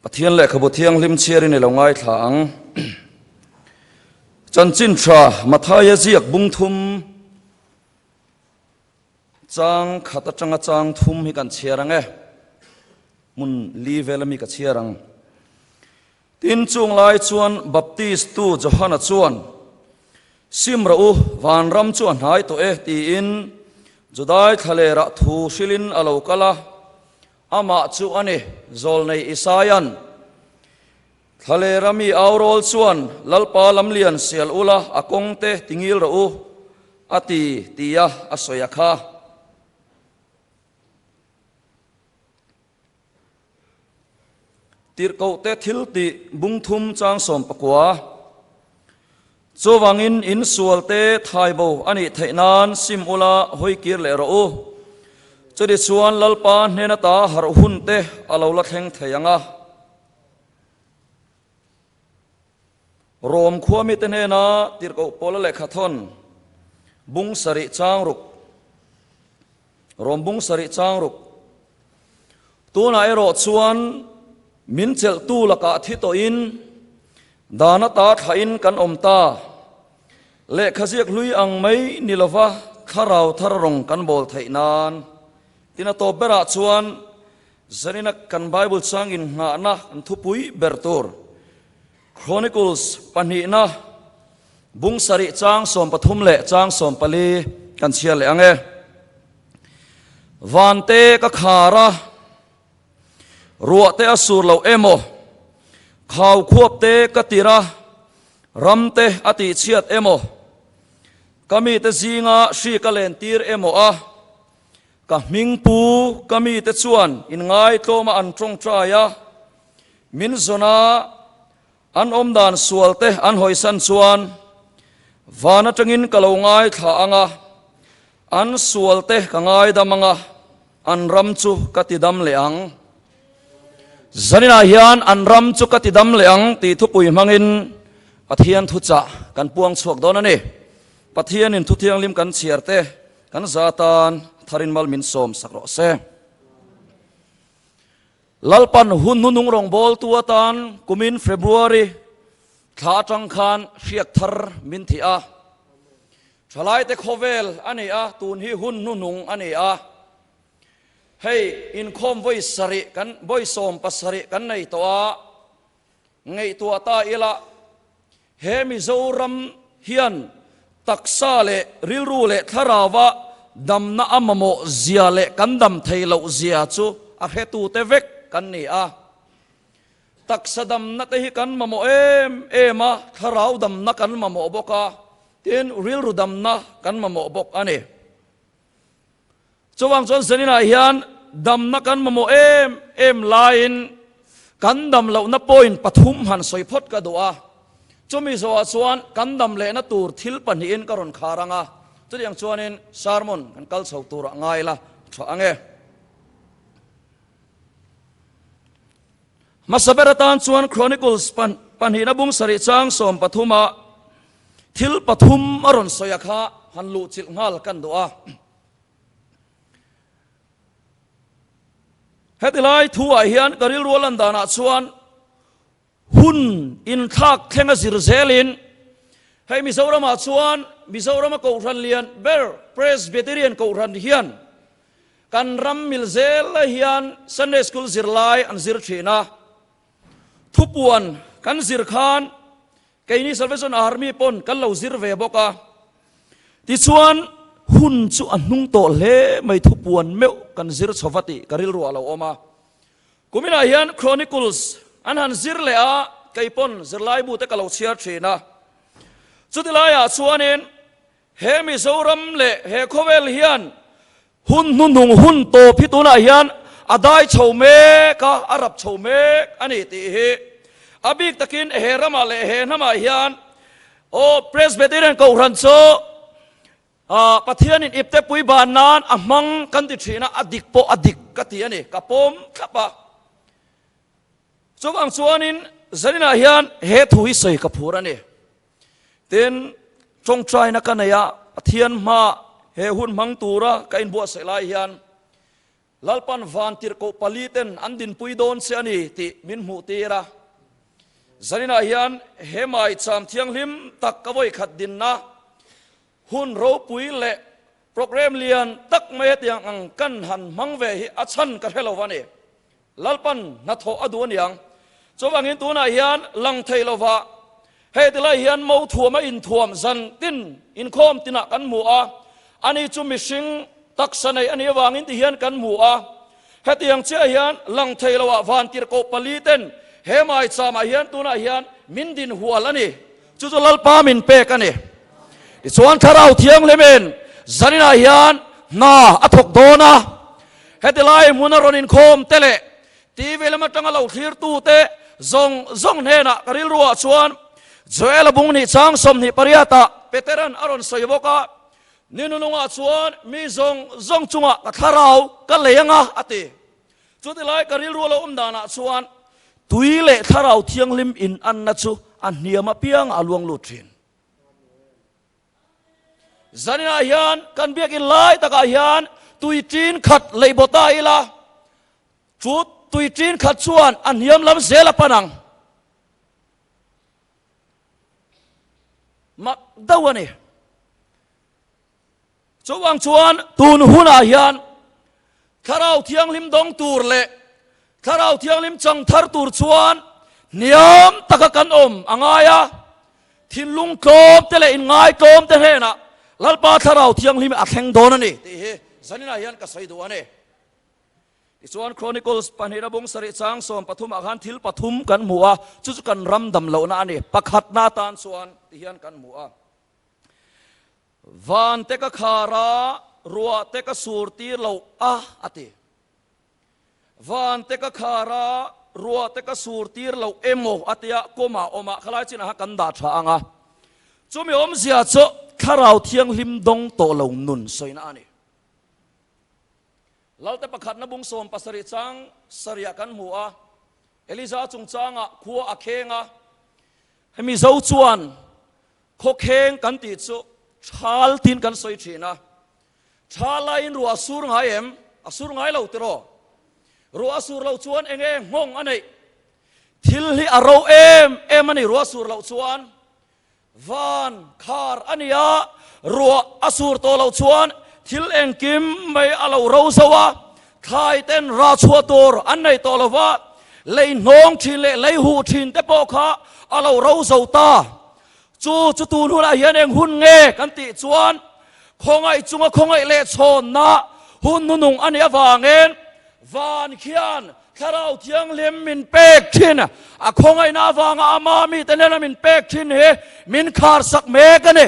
Pathian lehkhabu thianghlim chhiarin i lo ngaithla ang. Chanchin tha Mathaia ziak bung thum chang khat atanga chang thum hi kan chhiar ang e. Hmun li vel ami ka chhiar ang. Tin chung lai chuan Baptist tu Johana chuan, Sim rawh u, vanram chu a hnai tawh e, tiin Judai thlalerah thu hrilin a lo kal a. Amah chu a ni, Zawlnei Isaia'n. Thlalera mi aurawl chuan, Lalpa lamlian sial ula, a kawngte tingil rawh u, a ti, tia a sawi a kha. Tirhkohte thil tih bung thum chang 14. Chuvangin in sualte thaibo a nih theih nan sim ula hawi kir leh rawh u. Chuti chuan Lalpa hnen ata harh hun te a lo la thleng thei ang a. Rom khua mite hnena tirhkoh pawla lehkha thawn bung sarih chang ruk. Rom bung sarih chang ruk. Tunah erawh chuan min chelhtu lakah thi tawhin dan ata thlahin kan awm ta. Lehkha ziak hlui ang mai ni lova thlarau thar rawng kan bawl theih nan. Tin a tawp berah chuan zanina kan Bible chang innghahna kan thupui ber tur Chronicles pahnihna bung sarih chang 13 leh chang 14 kan chhiar leh ang e. Vante ka khar a, ruah te a sur loh emaw, khau khuap te ka tir a, ram te a tihchhiat emaw, ka mite zinga hri ka len tir emaw a, ka hming pu ka mite chuan inngaitlawma an tawngtai a, min zawn a, an awmdan sual te an hawisan chuan van atangin ka lo ngaithla ang a, an sual te ka ngaidam ang a, an ram chu ka ti dam leh ang. Zaninah hian an ram chu ka ti dam leh ang tih thupui hmangin Pathian thuchah kan puang chhuak dawn a ni. Pathianin thu thianghlim kan chhiar te kan za tan tharin mal min sawm sak rawh se. Lalpan hun hnunung rawngbawltu atan kumin February thla atang khan hriak thar min thih a. Thalaite khawvel a ni a, tun hi hun hnuhnung a ni a. Hei inkhawm vawi sarih kan vawi 70 kan nei tawh a, ngaihtuah ta ila he Mizoram hian taksa leh rilru leh thlarauva damna a mamawh zia leh kan dam thei loh zia chu a hretute vek kan ni a. Taksa damna te hi kan mamawh em em a, thlarau damna kan mamawh bawk a, tin rilru damna kan mamawh bawk a ni. Chuvang chuan zaninah hian damna kan mamawh em em laiin kan dam lohna point pathum han sawi phawt ka duh a. Chumi zawhah chuan kan dam lehna tur thil pahnihin ka rawn khar ang a, chutiang chuanin sermon kan kal chho turah ngai la tha ang e. Hmasa ber atan chuan Chronicles pahnihna bung sarih chang 13 ah thil pathum a rawn sawi a kha han luhchilh nghal kan duh a. Heti lai thu ah hian ka rilru a lan danah chuan hun inthlak thleng a zir zelin hei Mizoramah chuan Mizorama Kohhran lian ber Presbyterian Kohhran hian Kan ram mil zel hian Sunday School zirlai an zir thin a, thupuan kan zir khan keini Salvation Army pawn kan lo zir ve bawk a, tichuan hun chu a hnung tawh hle mai thupuan meuh kan zir chho va tih ka rilru a lo awm a. Kuminah hian Chronicles an han zir leh a, kei pawn zirlaibu te ka lo chhiar thin a, chuti laiah chuanin He Mizoram leh he khawvel hian hun hnuhnung hun tawp hi tunah hian a dai chho mek a, a rap chho mek a ni tih hi a bik takin he ramah leh he hnamah hian aw Presbyterian Kohhran chu Pathianin ipte pui ban nan a hmang kan ti thin a, a dik pawh a dik ka ti a ni, ka pawm thlap a. Chuvang chuanin zaninah hian he thu hi sawi ka phur a ni. Tin, tawngtaina ka nei a, Pathian hma he hun hmang tura ka inbuatsaih lai hian Lalpan vantirhkoh paliten an dinpui dawn che a ni tih min hmuhtir a. Zaninah hian he maicham thianghlim tak ka vawikhat dinna hun ropui leh Programme lian tak mai hetiang ang kan han hmang ve hi a chhan ka hre lo va ni. Lalpan hnathawh a duh a niang. Chuvangin tunah hian lang thei lova hei tilai hian mo thuam a inthuam zan tin inkhawm tinah kan hmu a, ani chu mihring taksa nei a nih avangin ti hian kan hmu a. Hetiang chiah hian lang thei loah vantirhkoh paliten he maicham ah hian tunah hian min din hual a ni. Chu chu Lalpa min pek a ni. Tichuan Thlarau Thianghlimin zaninah hian hna a thawk dawn a, heti lai hmuna rawn inkhawm te leh TV lam atanga lo thlirtute zawng zawng hnenah ka rilruah chuan Joela bung nih chang 28 ah Peteran a rawn sawi bawk a, Ni nunungah chuan mi zawng zawng chungah ka thlarau ka lei anga a ti. Chuti lai ka rilru a lo awm danah chuan tui leh thlarau thianghlim inanna chu a hniam apiang a luang lut thin. Zaninah hian kan biakin lai takah hian tui ṭin khat lei baw ta ila, chu tui ṭin khat chuan a hniam lam zel a pan ang. Mak deuh a ni. Chuvang chuan tun hunah hian Thlarau Thianghlim dawng tur leh Thlarau Thianghlim chang thar tur chuan hniam taka kan awm a ngai a, thinlung tlawm te leh inngaitlawm te hnenah Lalpa Thlarau Thianghlim a thleng dawn a ni tih hi zaninah hian ka sawi duh a ni. Tichuan Chronicles pahnihna bung sarih chang 13 ah khan thil pathum kan hmu a, chu chu kan ram dam lohna a ni. Pakhatna atan chuan ti hian kan hmu a. Van te ka khar a, ruah te ka sur tir lo a, a ti. Van te ka khar a, ruah te ka sur tir lo emaw a tia kawmah awm a, khalai chinah khan kan dah tha ang a. Chumi awmzia chu Thlarau Thianghlim dawng tawh lo nun sawina a ni. Lalte pakhatna bung 17 chang sarihah kan hmu a, Eliza chungchangah khua a kheng a, hemi zo chuan Khawkheng kan tih chu thal tin kan sawi thin a, thal laiin ruah a sur ngai em? A sur ngai lo tiraw? Ruah a sur loh chuan eng nge nghawng a neih? Thil hi a ro em em a ni ruah a sur loh chuan. Van khar a ni a, ruah a sur tawh loh chuan thil engkim mai a lo ro zo a, thlai ten rah chhuah tur an nei tawh lo va, lei hnawng thin leh lei huh thin te pawh kha a lo ro zo ta. Chu chu tun hunah hian eng hun nge kan tih chuan khawngaih chunga khawngaih leh chhawnna hun nunung a nih avangin van khian Thlarau Thianghlim min pek thin a khawngaihna avanga ama mite nena min pek thin hi min kharsak mek a ni.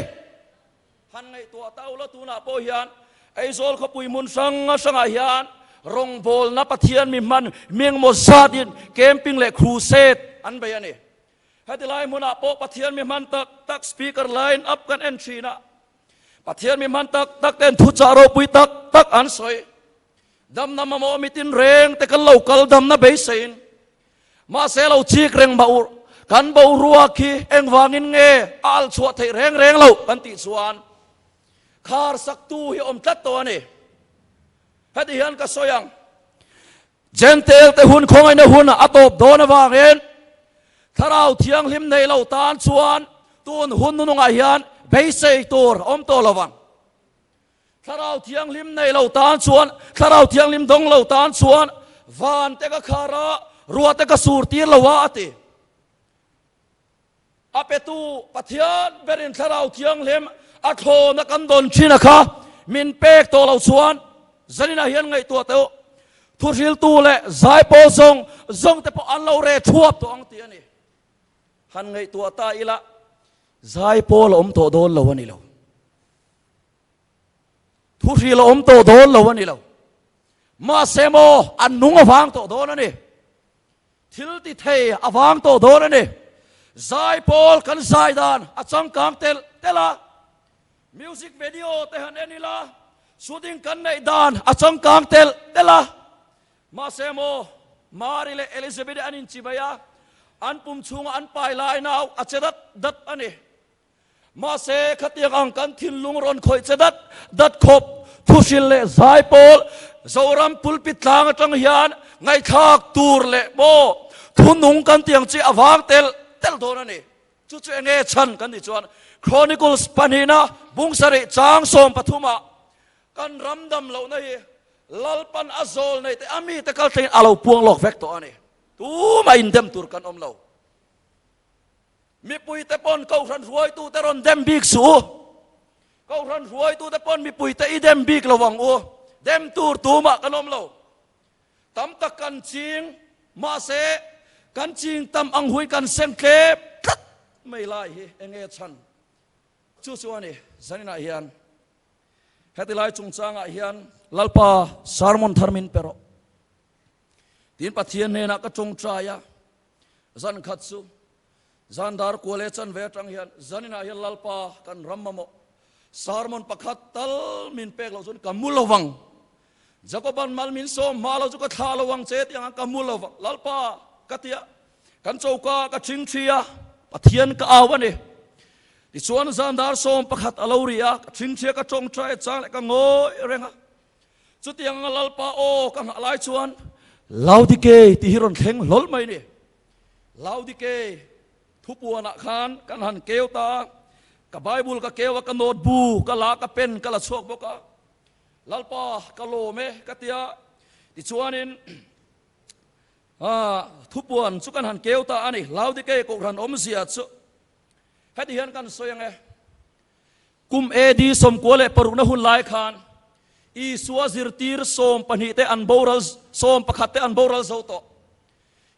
Han ngaihtuah ta ula tunah pawh hian Aizawl khawpui hmun hrang hrangah hian rawngbawlna Pathian mi hman mi engemaw zatin camping leh crusade an bei a ni. Heti lai hmunah pawh Pathian mi hman tak tak speaker line up kan en thin a, Pathian mi hman tak tak ten thuchah ropui tak tak an sawi. Damna mamawh mitin reng te kan lo kal damna beiseiin mahse lo chik reng mah ur kan boruak hi engvangin nge a alh chhuah theih reng reng loh kan tih chuan khar saktu hi awm tlat tawh a ni. Heti hian ka sawi ang. Jentail te hun khawngaihna hun a tawp dawn avangin Thlarau Thianghlim nei lo tan chuan tun hun nunungah hian beisei tur a awm tawh lo vang. Thlarau Thianghlim nei lo tan chuan, Thlarau Thianghlim dawng lo tan chuan van te ka khar a, ruah te ka sur tir lo a, a ti. A petu Pathian berin Thlarau Thianghlim a thlawna kan dawn thin a kha min pek tawh lo chuan zaninah hian ngaihtuah teh u. Thuhriltu leh zaipawl zawng zawng te pawh an lo reh thuap tawh ang tih a ni. Han ngaihtuah ta ila zaipawl a awm tawh dawn lo a ni lo. Thuhril a awm tawh dawn lo a ni lo. Mahse maw an nung avang tawh dawn a ni. Thil ti thei a vang tawh dawn a ni. Zaipawl kan zai dan a changkang telh telh a, music video te han en ila, shooting kan neih dan a changkang telh telh a. Mahse maw, Mari leh Elizabeth an inchibai a, an pum chhunga an pai lai nau a che dat dat a ni. Mahse, khatiang ang kan thinlung rawn khawih che dat dat khawp thuhril leh zaipawl. Zoram pulpit tlang atang hian ngaihthlak tur leh maw thunung kan tih ang chi a vang tel tel dawn a ni. Chu chu enge chhan kan tih chuan Chronicles pahnihna bung sarih chang 13 ah kan ram dam lohna hi Lalpan a zawl nei te a mite kal thlengin a lo puang lawk vek tawh a ni. Tumah indem tur kan awm lo. Mipuite pawn Kohhran hruaitute rawn dem bik suh u. Kohhran hruaitute pawn mipuite i dem bik lo ang u. Dem tur tumah kan awm lo. Tam tak kan ching, mahse kan ching tam ang hui kan sem tlem tlat mai lai hi enge chhan? Chu chu a ni, zaninah hian heti lai chungchangah hian Lalpa sermon thar min pe rawh. Tin Pathian hnenah ka tawngtai a, zan khat chu zan dar kua leh chanve atang hian zaninah hian Lalpa kan ram mamawh sermon pakhat tal min pek loh chuan ka mu lo vang. Jacoban mal min sawm hma lo chu ka thlah lo ang che tih ang ka mu lo vang. Lalpa ka ti a, kan choka ka thingthi a, Pathian ka au a ni. Tichuan zan dar 11 a lo ri a, ka thingthi a, ka tawngtai chang leh ka ngawi reng a. Chutiang anga Lalpa aw ka nghah lai chuan Laodikei tih hi rawn thleng hlawl mai ni. Laodikei thupuanah khan kan han keu ta a, ka Bible ka keu a, ka note bu ka la a, ka pen ka la chhuak bawk a. Lalpa ka lawm e ka ti a, tichuanin thupuan chu kan han keu ta a ni. Laodikei kohhran awmzia chu heti hian kan sawi ang e. Kum AD 96na hun lai khan Isua zirtir 12 te an boral, 11 te an boral zo tawh.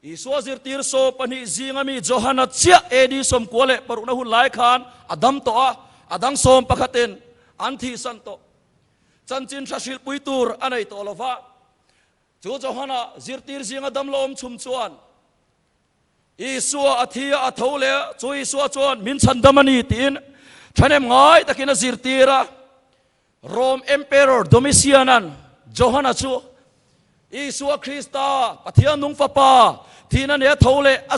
Isua zirtir 12 zinga mi Johana chiah AD 96na hun lai khan a dam tawh a, a dang 11 in an thihsan tawh. Chanchin tha hrilhpui tur a nei tawh lo va. Chu Johana zirtir zinga dam lo awm chhum chuan Isua a thi a, a tho leh a, chu Isua chuan min chhandam a ni tiin thahnem ngai takin a zirtir a. Rome Emperor Domitian-a'n Johana chu Isua Krista, Pathian nung fapa, thihna nia tho leh a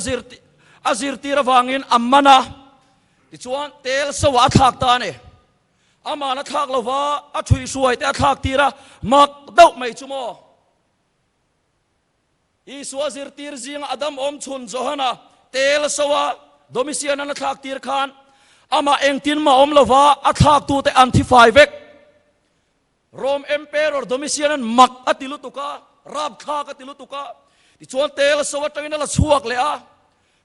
a zirtir avangin a man a, tichuan tel soah a thlak ta a ni. Aman a thlak lova, a thuihhruai te a thlak tir a, mak deuh mai chu maw? Isua zirtir zinga a dam awm chhun Johana tel soa Domitian-an a thlak tir khan amah engtin mah awm lova a thlaktute an thi fai vek. Rome Emperor Domitian-an mak a ti lutuk a, rapthlak a ti lutuk a, tichuan tel so atangin a la chhuak leh a.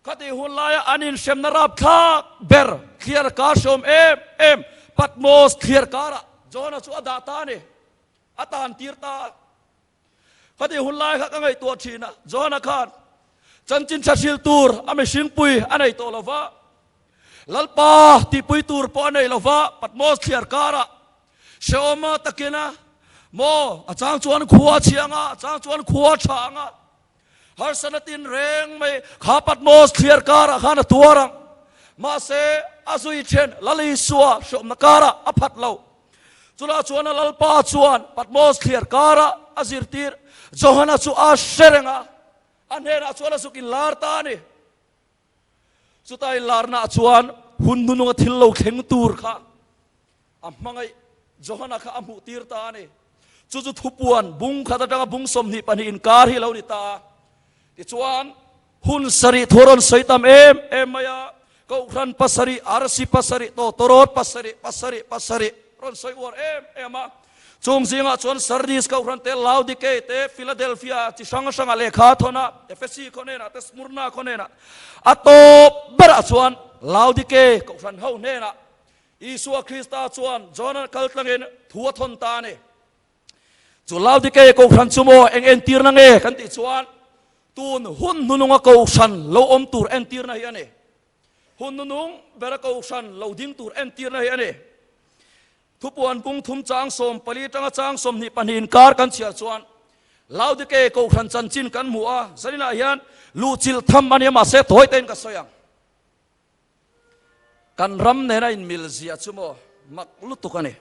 Khati hun laia an inhremna rapthlak ber thliar kar hreawm em em Patmos thliar karah Johana chu a dah ta a ni, a tan tir ta a. Khati hun lai kha ka ngaihtuah thin a, Johana khan chanchin tha hril tur a mihringpui a nei tawh lo va, Lalpa tihpui tur pawh a nei lo va, Patmos thliar karah hrehawma takin a maw, a chang chuan khua a chhiang a, a chang chuan khua a tha ang a, harsatna tin reng mai kha Patmos thliar karah khan a tuar ang. Mahse, a zui then Lal Isua hrehawmna karah a phat lo. Chulai chuan a Lalpa chuan Patmos thliar kara a zirtir Johana chu a hre reng a, a hnenah chuan a zuk inlar ta a ni. Chuta inlarnaah chuan hun hnununga thil lo thleng tur kha a hmangaih Johana kha a hmuh tir ta a ni. Chu chu thupuan bung khat atanga bung 22 inkar hi a lo ni ta a. Tichuan, hun sarih thu a rawn sawi tam em em mai a, Kohhran pasarih, arsi pasarih, tawtawrawt pasarih, pasarih, pasarih rawn sawi uar em em a. Chung zingah chuan Sardis Kohhran te, Laodikei te, Philadelphia chi hrang hranga lehkha a thawn a, Ephesi khaw hnenah te, Smurna khaw hnenah. A tawp berah chuan Laodikei Kohhran ho hnenah Isua Krista chuan John-a kal tlangin thu a thawn ta a ni. Chu Laodikei Kohhran chu maw eng entirna nge kan tih chuan tun hun hnununga Kohhran lo awm tur entirna hi a ni. Hun hnunung bera Kohhran lo ding tur entirna hi a ni. Thupuan bung thum chang 14 tanga chang 22 inkar kan chhiar chuan Laodikei Kohhran chanchin kan hmu a, zaninah hian luhchilh tham a nia mahse tawi tein ka sawi ang. Kan ram nena inmil zia chu maw mak lutuk a ni.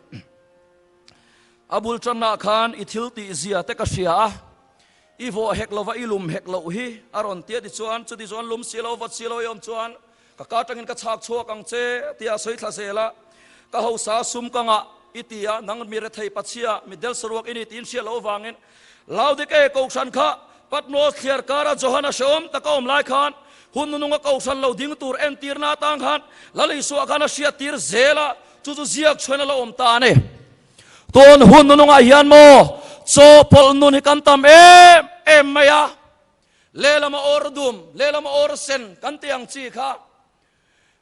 A bul tanna khan i thil tih zia te ka hria a, i vawh hek lova i lum hek loh hi a rawn ti a tichuan chuti chuan lum si lo vat si lo i awm chuan ka ka atangin ka chhak chhuak ang che tia a sawi thla zel a, ka hausa sum ka ngah. i ti a, nang mi rethei pachhia, mitdel saruak i ni tiin hriat loh avangin Laodikea Kohhran kha Patmos thliar kara Johana hrehawm taka awm lai khan hun nununga Kohhran lo ding tur entirna atang khan Lal Isua khan a hriattir zel a, chu chu ziak chhuain a lo awm ta a ni. Tun hun nunungah hian maw chawhpawlh nun hi kan tam em em mai a, lehlama awr dum, lehlama awr sen kan tih ang chi kha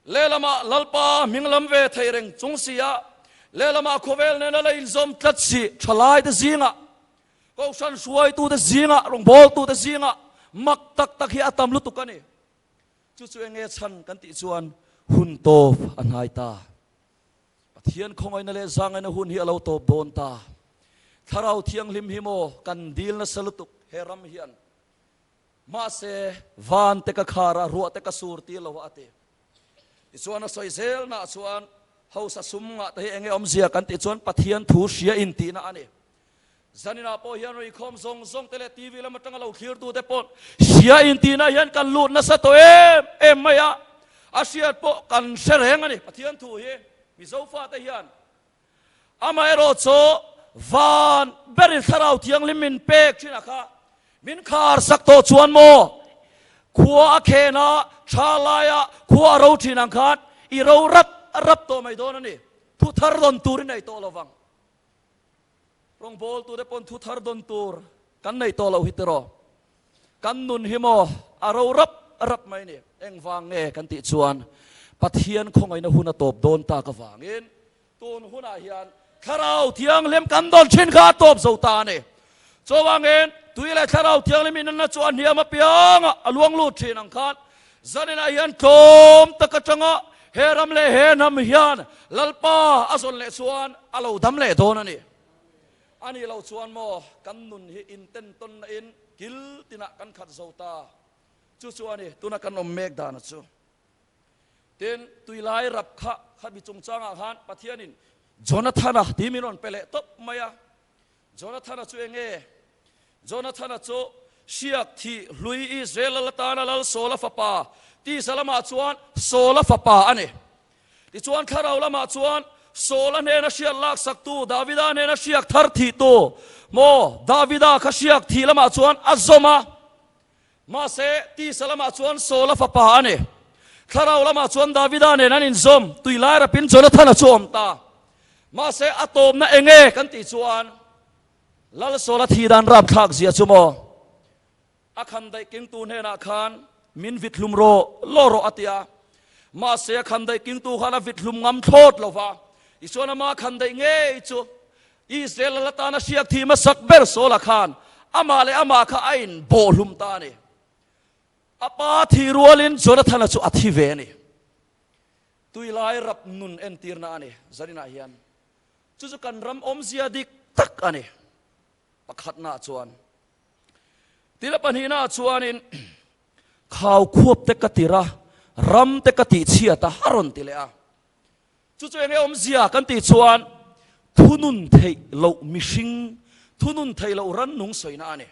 Lehlamah Lalpa hming lam ve thei reng chung si a, lehlamah khawvel nena la inzawm tlat si thalaite zingah, Kohhran hruaitute zingah, rawngbawltute zingah mak tak tak hi a tam lutuk a ni. Chu chu enge chhan kan tih chuan hun tawp a hnai ta. Pathian khawngaihna leh zangaihna hun hi a lo tawp dawn ta. Thlarau Thianghlim hi maw kan dil nasa lutuk he ram hian. Mahse, van te ka khar a, ruah te ka sur tir lo a, a ti. Tichuan a sawi zelnaah chuan hausa sum ngah te hi enge awmzia kan tih chuan Pathian thu hria in tihna a ni. Zaninah pawh hian ruikhawm zawng zawng te leh TV lam atanga lo thlirtu te pawh hria in tihna hian kan lut nasa tawh em em mai a, a hriat pawh kan hre reng a ni Pathian thu hi Mizo fate hian. Amaherawh chu van berin Thlarau Thianghlim min pek thin a kha min khar sak tawh chuan maw khua a khen a, tha laia khua a ro thin ang khan i ro rap rap tawh mai dawn a ni. Thu thar dawn tur i nei tawh lo vang. Rawngbawltute pawn thu thar dawn tur kan nei tawh loh hi tiraw. Kan nun hi maw a ro rap rap mai ni. Engvang nge kan tih chuan Pathian khawngaihna hun a tawp dawn tak avangin Tun hunah hian Thlarau Thianghlim kan dawn thin kha a tawp zo ta a ni. Chuvangin tui leh Thlarau Thianghlim inanna chu a hniam apianga a luang lut thin ang khan zaninah hian tlawm tak atanga he ram leh he hnam hian Lalpa a zawn leh chuan a lo dam leh dawn a ni. A nih loh chuan maw kan nun hi intentawnna in kil tinah kan khat zo ta. Chu chu a ni tuna kan awm mek dana chu. Tin, tuilai rap kha khami chungchangah khan Pathianin Jonathana tih min rawn pe leh tawp mai a. Jonathana chu eng nge? Jonathana chu hriak thih hlui Israel lal atana lal Saula fapa, tisa lamah chuan Saula fapa a ni. Tichuan thlarau lamah chuan Saula hnena hriat laksaktu, Davida hnena hriak thar thihtu maw Davida kha hriak thih lamah chuan a zawm a. Mahse, tisa lamah chuan Saula fapa a ni. Thlarau lamah chuan Davida nen an inzawm, tui lai rapin Jonathana chu a awm ta. Mahse, a tawpna eng nge kan tih chuan Lal Saula thi dan rapthlak zia chu maw? A khandaih kengtu hnenah khan min vit hlum rawh law rawh a ti a. Mahse, a khandaih kengtu khan a vit hlum ngam thlawt lo va. Tichuan ama khandaih ngei chu Israel lal atana hriak thih hmasak ber Saula khan amah leh amah kha a inbawhhlum ta a ni. A pa thih rualin Jonathana chu a thi ve a ni. Tuilai rap nun entirna a ni zaninah hian. Chu chu kan ram awmzia dik tak a ni. Pakhatnaah chuan tila pahnihnaah chuanin khau khuap te ka tir a, ram te ka tihchhiat a, a rawn ti leh a. Chu chu enge awmzia kan tih chuan thunun theih loh mihring, thunun theih loh rannung sawina a ni.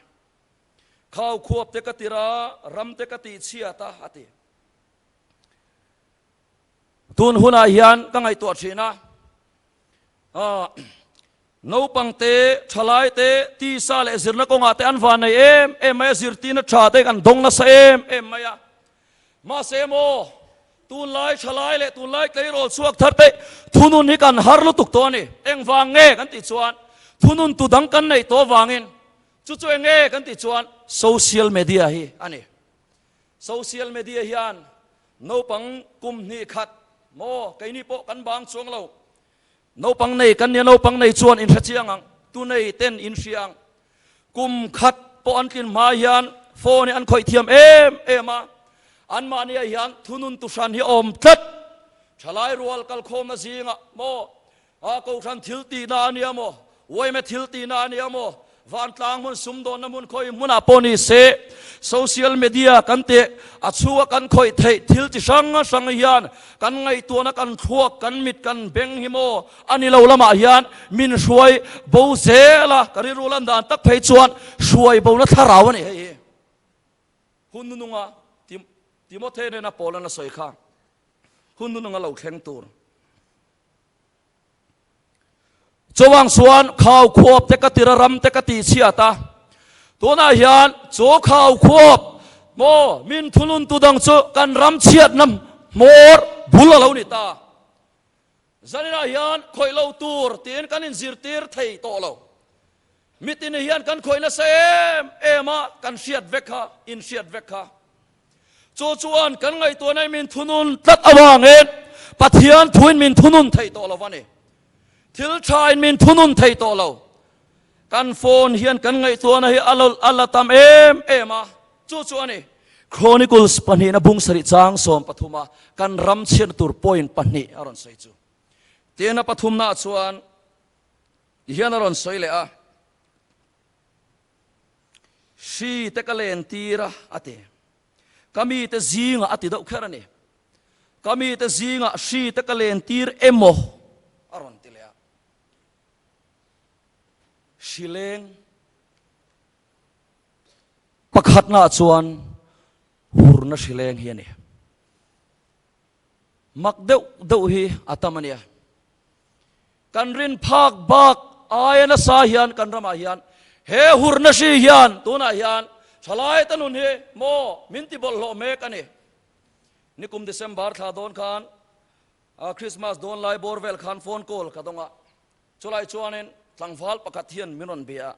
Khau khuap te ka tir a, ram te ka tih chhiat a, a ti. Tun hunah hian ka ngaihtuah thin a, naupang te, thalai te, tisa leh zirna kawngah te an van nei em em mai a, zirtirna tha te kan dawng nasa em em mai a. Mahse maw, tunlai thalai leh tunlai tleirawl chhuak thar te thunun hi kan har lutuk tawh a ni. Engvang nge kan tih chuan thunun tu dang kan neih tawh avangin chu chu eng nge kan tih chuan social media hi a ni. Social media hian naupang kum hnih khat maw keini pawh kan bang chuang lo. Naupang nei kan nia, naupang nei chuan in hre chiang ang, tu nei ten in hria ang. Kum khat pawh an tlin hma hian phone hi an khawih thiam em em a, anmahniah hian thunun tu hran hi a awm tlat. Thalai rual kalkhawmna zingah maw, a Kohhran thil tihna a nia maw, Uaime thil tihna a nia maw, Vantlang hmun sumdawnna hmun khawi hmunah pawh ni se, social media kan teh a chhunga kan khawih theih thil chi hrang hrang hian kan ngaihtuahna kan thluak kan mit kan beng hi maw a ni lo lamah hian min hruai bo zel a, ka rilru lan dan tak phei chuan hruai bona thlarau a ni hei hi. Hun nununga Timothy nena Paul-an a sawi kha hun nununga lo thleng tur. Chuvang chuan khau khuap te ka tira ram te ka tih chhiat a, tunah hian chu khau khuap maw min thunun tu dang chu kan ram chhiatna hmawr bul a lo ni ta. Zaninah hian khawih lo tur tiin kan inzirtir thei tawh lo. Mitini hian kan khawih nasa em em a, kan hriat vek kha, inhriat vek kha. Chu chuan kan ngaihtuahna min thunun tlat avangin Pathian thuin min thunun thei tawh lo a ni. Thil thain min thunun thei tawh lo. Kan phone hian kan ngaihtuahna hi a la tam em em a, chu chu a ni. Chronicles pahnihna bung sarih chang 13 a kan ram chhiatna tur point pahnih a rawn sawi chu. Tin a pathumnaah chuan tihian a rawn sawi leh a, Hri te ka len tir a, a ti. Ka mite zingah a ti deuh kher a ni. Ka mite zingah hri te ka len tir emaw a rawn ti leh a. Hri leng pakhatnaah chuan hurna hri leng hi a ni. Mak deuh deuh hi a tam a nia. Kan rin phak bak aia nasa hian kan ramah hian he hurna hri hian tunah hian thalai te nun hi maw min ti bawlhhlawh mek a ni. Nikum December thla dawn khan Christmas dawn lai bawr vel khan phone call ka dawng a, chulai chuanin tlangval pakhat hian min rawn bia a,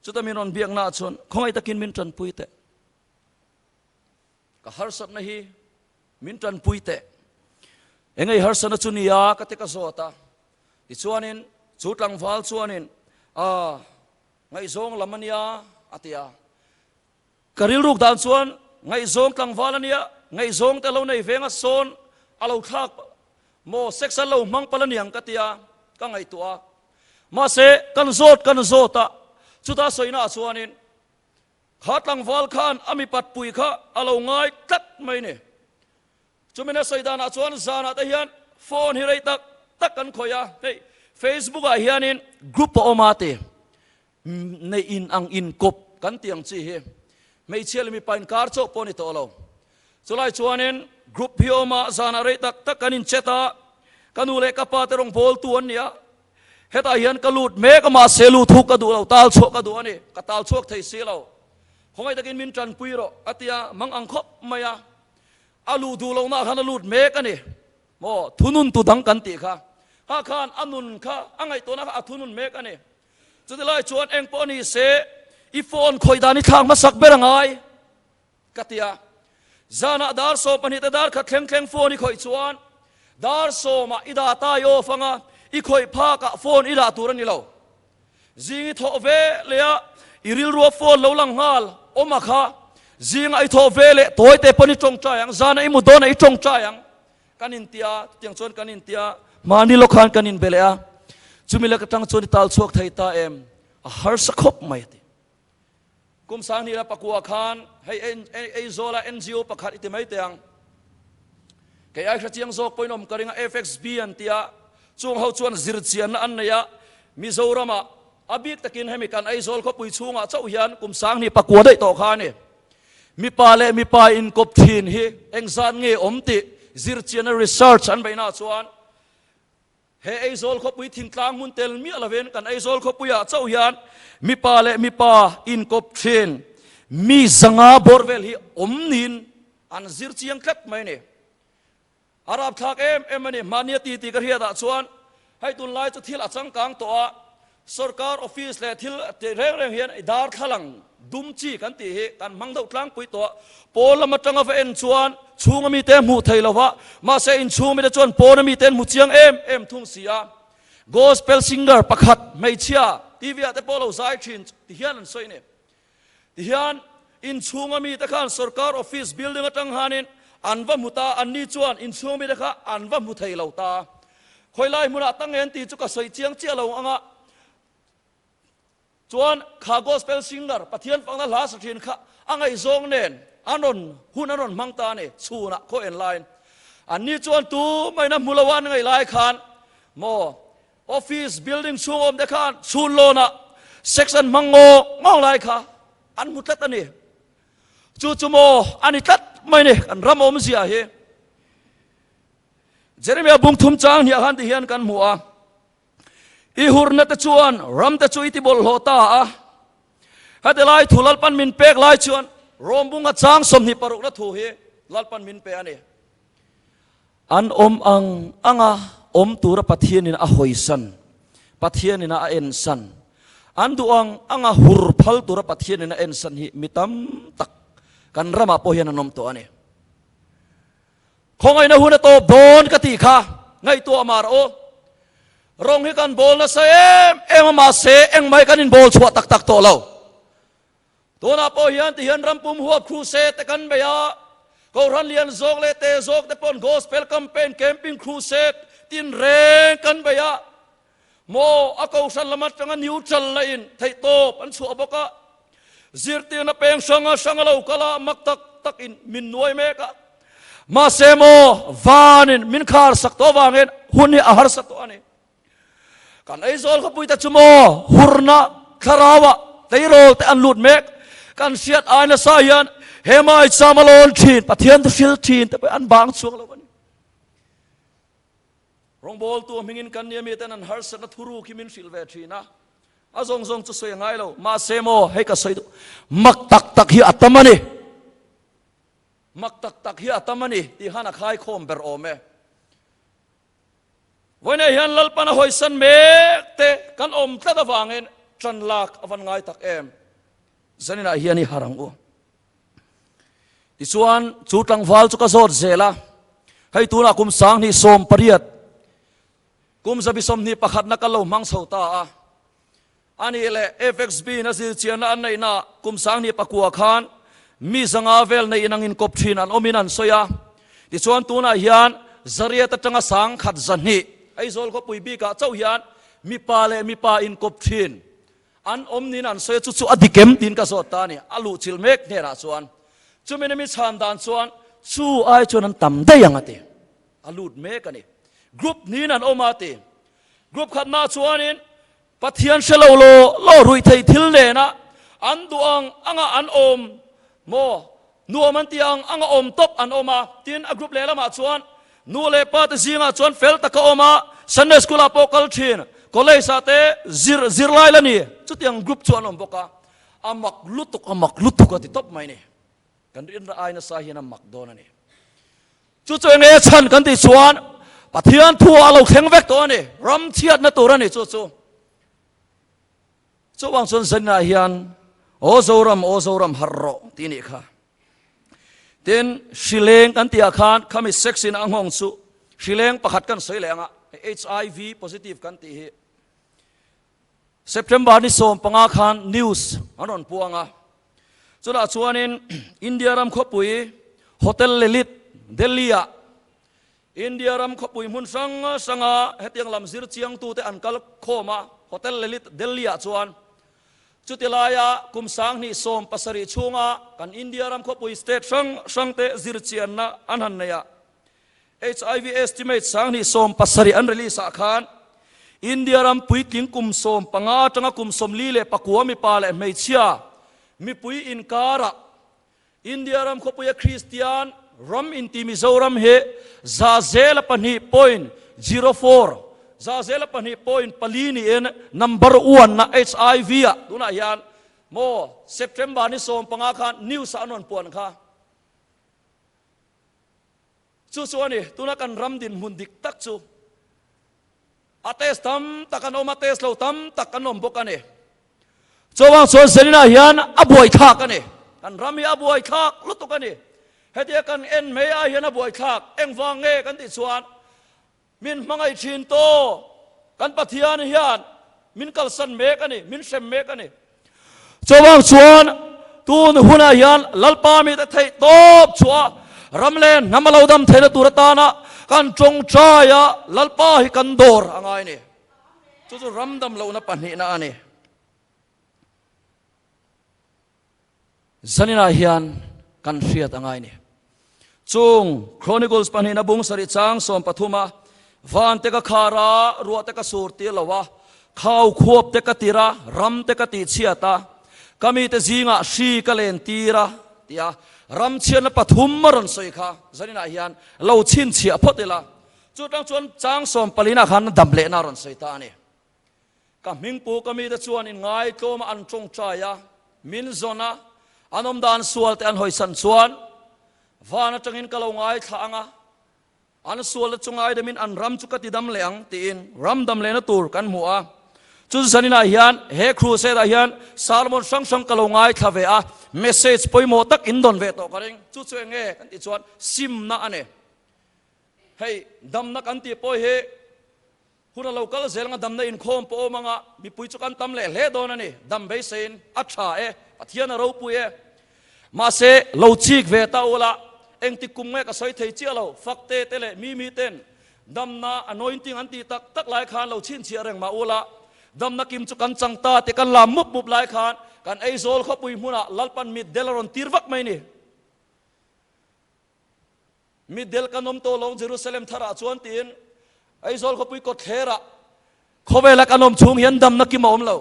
chuta min rawn biaknaah chuan khawngaih takin min tanpui teh. Ka harsatna hi min tanpui teh. Engei harsatna chu nia ka ti ka zawt a. Tichuanin chu tlangval chuanin a ngaihzawng lam a nia a ti a. Ka rilruk dan chuan ngaihzawng tlangval a nia, ngaihzawng te lo nei veng a sawn a lo thlak maw sex an lo hmang palh a niang ka ti a, ka ngaihtuah a. Mahse kan zawt kan zawt a, chuta sawinaah chuanin Kha tlangval khan a mipat pui kha a lo ngai tlat mai ni. Chumi na sawi danah chuan zanah te hian phone hi rei tak tak kan khawih a, hei Facebook ah hianin group a awm a ti. Neih in ang inkawp kan tih ang chi hi hmeichhia leh mipa inkar chauh pawh a ni tawh lo. Chulai chuanin group hi a awm a, zanah rei tak tak kan inchat a, ka nu leh ka pa te rawngbawltu an ni a, Hetah hian ka lut mek a, mahse lut hu ka duh lo, tal chhuah ka duh a ni, ka tal chhuak thei si lo. Khawngaih takin min tanpui rawh, a ti a, mang ang khawp mai a. A luh duh lohnaah khan a lut mek a ni. Maw, thunun tu dang kan tih kha. Kha khan a nun kha, a ngaihtuahna kha a thunun mek a ni. Chuti lai chuan eng pawh ni se, i phone khawih dan i thlak hmasak ber a ngai. Ka ti a, zanah dar 12 te dar khat thleng thleng phone i khawih chuan dar sawmah i dah ta i off anga i khawih phakah phone i dah tur a ni lo. Zing i thawh ve leh a i rilrua phone lo lang nghal awm a kha zingah i thawh ve leh tawi te pawn i tawngtai ang, zanah i mut dawnah i tawngtai ang. Kan inti a, chutiang chuan kan inti a, mahni lawk khan kan inbe leh a, chumi lek atang chuan i tal chhuak thei ta em? A harsa khawp mai a ti. Kum sanghnih la pakua khan hei Aizawla NGO pakhat i ti mai teh ang. Kei ai hrechiang zawk pawhin awm ka ring a, FXB an ti a, chung ho chuan zirchianna an nei a, Mizoramah a bik takin hemi kan Aizawl khawpui chhungah chauh hian kum 2009 daih tawh kha a ni. Mipa leh mipa inkawp thin hi engzat nge awm tih zirchianna research an beihnaah chuan He Aizawl khawpui thingtlang hmun tel miah lovin kan Aizawl khawpuiah chauh hian mipa leh mipa inkawp thin mi zanga bawr vel hi awm niin an zir chiang tlat mai a ni. A rapthlak em em a ni. Mahnia ti tih ka hriatah chuan hei tunlai chu thil a changkang tawh a, Sorkar office leh thil tih reng reng hian darthlalang dum chi kan tih hi kan hmang deuh tlangpui tawh a, pawn lam atanga va en chuan chhunga mite hmuh thei lo va, mahse inchhung mite chuan pawna mite an hmu chiang em em thung si a. Gospel singer pakhat hmeichhia TV ah te pawh lo zai thin ti hian an sawi a ni. Tihian inchhunga mite khan sorkar office building atang hanin an va hmu ta, anni chuan inchhunga mite kha an va hmu thei lo ta. Khawilai hmunah tang en tih chu ka sawi chiang chiah lo anga chuan kha gospel singer Pathian fakna hla sa thin kha a ngaihzawng nen an rawn hun an rawn hmang ta a ni chhunah khaw en laiin. Anni chuan tu maina hmu lo a an ngaih lai khan maw Office building chhung awm te khan chhun lawnah sex an hmang ngawng ngawng lai kha an hmu tlat a ni. Chu chu maw a ni tlat mai ni kan ram awmzia hi. Jeremiah bung thum chang hniah khan ti hian kan hmu a. I hurna te chuan ram te chu i ti bawlhhlawh ta a. Heti lai thu Lalpan min pek lai chuan Rom bunga chang 20 parukna thu hi Lalpan min pe a ni. An awm ang anga awm tura Pathianin a hawisan, Pathianin a ensan, an duh ang anga hur phal tura Pathianin a ensan hi mi tam tak kan ramah pawh hian an awm tawh a ni. Khawngaihna hun a tawp dawn ka tih kha ngaihtuah mar aw. Rawng hi kan bawl nasa em em a mahse engmah hi kan inbawl chhuah tak tak tawh lo. Tunah pawh hian tihian rampum huap crusade te kan bei a, Kohhran lian zawk leh te zawk te pawn gospel campaign, camping crusade tin reng kan bei a. Maw a Kohhran lam atanga neutral la in theihtawp an chhuah bawk a. Zirtirna peng hranga hranga lo kal a, mak tak tak in min nuai mek a. Mahse maw vanin min khar sak tawh avangin hun hi a harsa tawh a ni. Kan Aizawl khawpui te chu maw hurna thlarauah tleirawl te an lut mek. Kan hriat ai nasa hian he mai cham a lawn thin, Pathian thu hril thin te pawh an bang chhuak lo a ni. Rawngbawltu a hmingin kan nia miten an harsatna thuruk hi min hrilh ve thin a, a zawng zawng chu sawi a ngai lo. Mahse maw hei ka sawi duh, mak tak tak hi a tam a ni. Mak tak tak hi a tam a ni tih khan a khaikhawm ber awm e. Vawiinah hian Lalpan a hawisan mek te kan awm tlat avangin tan lak a van ngai tak em. Zaninah hian i har ang u. Tichuan chu tlangval chu ka zawt zel a, hei tunah kum 2018, kum 21 na ka lo hmang chho ta a. A nih leh FXB in a zirchianna an neihna kum 2009 khan mi 500 vel nei inang inkawp thin an awmin an sawi a. Tichuan tunah hian 800 atanga 1200 Aizawl khawpui bikah chauh hian mipa leh mipa inkawp thin an awm niin an sawi a, chu chu a dik em tiin ka zawt ta a ni. A luhchilh mek hnenah chuan chumi ni mi chhan dan chuan chu ai chuan an tam daih ang a ti. A lut mek a ni. Group niin an awm a ti. Group khatna chuanin Pathian hre lo law law ruih theih thil nena an duh ang anga an awm maw? Nuam an ti ang anga awm tawp an awm a. Tin, a group lehlamah chuan nu leh pa te zingah chuan fel taka awm a, Sunday school ah pawh kal thin, college ah te zir zirlai la ni, chutiang group chu an awm bawk a. A mak lutuk, a mak lutuk a ti tawp mai ni. Kan rinna ai nasa hian a mak dawn a ni. Chu chu enge chhan kan tih chuan Pathian thu a lo thleng vek tawh a ni. Ram chhiatna tur a ni chu chu. Chuvang chuan zaninah hian Aw Zoram, aw Zoram harh rawh tih nih kha. Tin, hrileng kan tihah khan khami sex in a nghawng chu hrileng pakhat kan sawi leh ang a, HIV positive kan tih hi. September ni 15 khan news an rawn puang a, chutah chuanin India ram khawpui Hotel Lelit, Delhi-ah India ram khawpui hmun hrang hranga hetiang lam zir chiangtute an kal khawm a, Hotel Lelit, Delhi-ah chuan chuti laia kum 2017 chhunga kan India ram khawpui state hrang hrangte zir chianna an han nei a. HIV estimate 2017 an release ah khan India ram puitling kum 15 atanga kum 49 mipa leh hmeichhia mipui inkarah India ram khawpuia Kristian ram inti Mizoram hi 2.04, 2.4 niin number one na HIV ah tunah hian maw September ni 15 khan news ah an rawn puan kha. Chu chu a ni, tuna kan ram dinhmun dik tak chu a test tam tak an awm a, test lo tam tak an awm bawk a ni. Chuvang chuan Selina hian a buaithlak a ni. Kan ram hi a buaithlak lutuk a ni. Hetia kan en mai ah hian a buaithlak. Engvang nge kan tih chuan Min hmangaih thin taw, kan Pathian hian min kalsan mek a ni, min hrem mek a ni. Chuvang chuan tun hunah hian Lalpa mite theih tawp chhuah ram leh hnam a lo dam theihna tur atana kan tawngtai a, Lalpa hi kan dawr a ngai a ni. Chu chu ram dam lohna pahnihna a ni. Zaninah hian kan hriat a ngai ni. Chung Chronicles pahnihna bung sarih chang 13 a, Van te ka khar a, ruah te ka sur tir lo a, khau khuap te ka tir a, ram te ka tihchhiat a, ka mite zingah hri ka len tir a, tia ram chhiatna pathum a rawn sawi kha zaninah hian lo chhinchhiah phawt ila. Chutang chuan chang sawm palinah khan dam lehna a rawn sawi ta a ni. Ka hmingpu ka mite chuan in ngaitlawma an tawngtai a, min zawn a, an awmdan sual te an hawisan chuan van atangin ka lo ngaithla ang a, an sualna chu ngaidamin an ram chu ka tidam leh ang tiin ram dam lehna tur kan hmu a. Chu zaninah hian he crusade ah hian sermon hrang hrang ka lo ngaithla ve a, message pawimawh tak in dawn ve tawh ka ring. Chu chu enge kan tih chuan simna a ni. Hei damna kan tih pawh hi Hun a lo kal zel anga damna inkhawm pawh awm anga mipui chu kan tam leh hle dawn a ni. Dam beiseiin a tha e, Pathian a ropui e. Mahse, lo chik ve ta ula, engtik kum nge ka sawi thei chiah lo, Fakte te leh Mimi ten damna anointing an tih tak tak lai khan lo chhinchhiah reng mah ula, damna kim chu kan chang ta tih kan lam mup mup lai khan kan Aizawl khawpui hmunah Lalpan mitdel a rawn tir vak mai ni. Mitdel kan awm tawh lo Jerusalem tharah chuan tiin Aizawl khawpui kawtthlerah khawvela kan awm chhung hian damna kim a awm lo.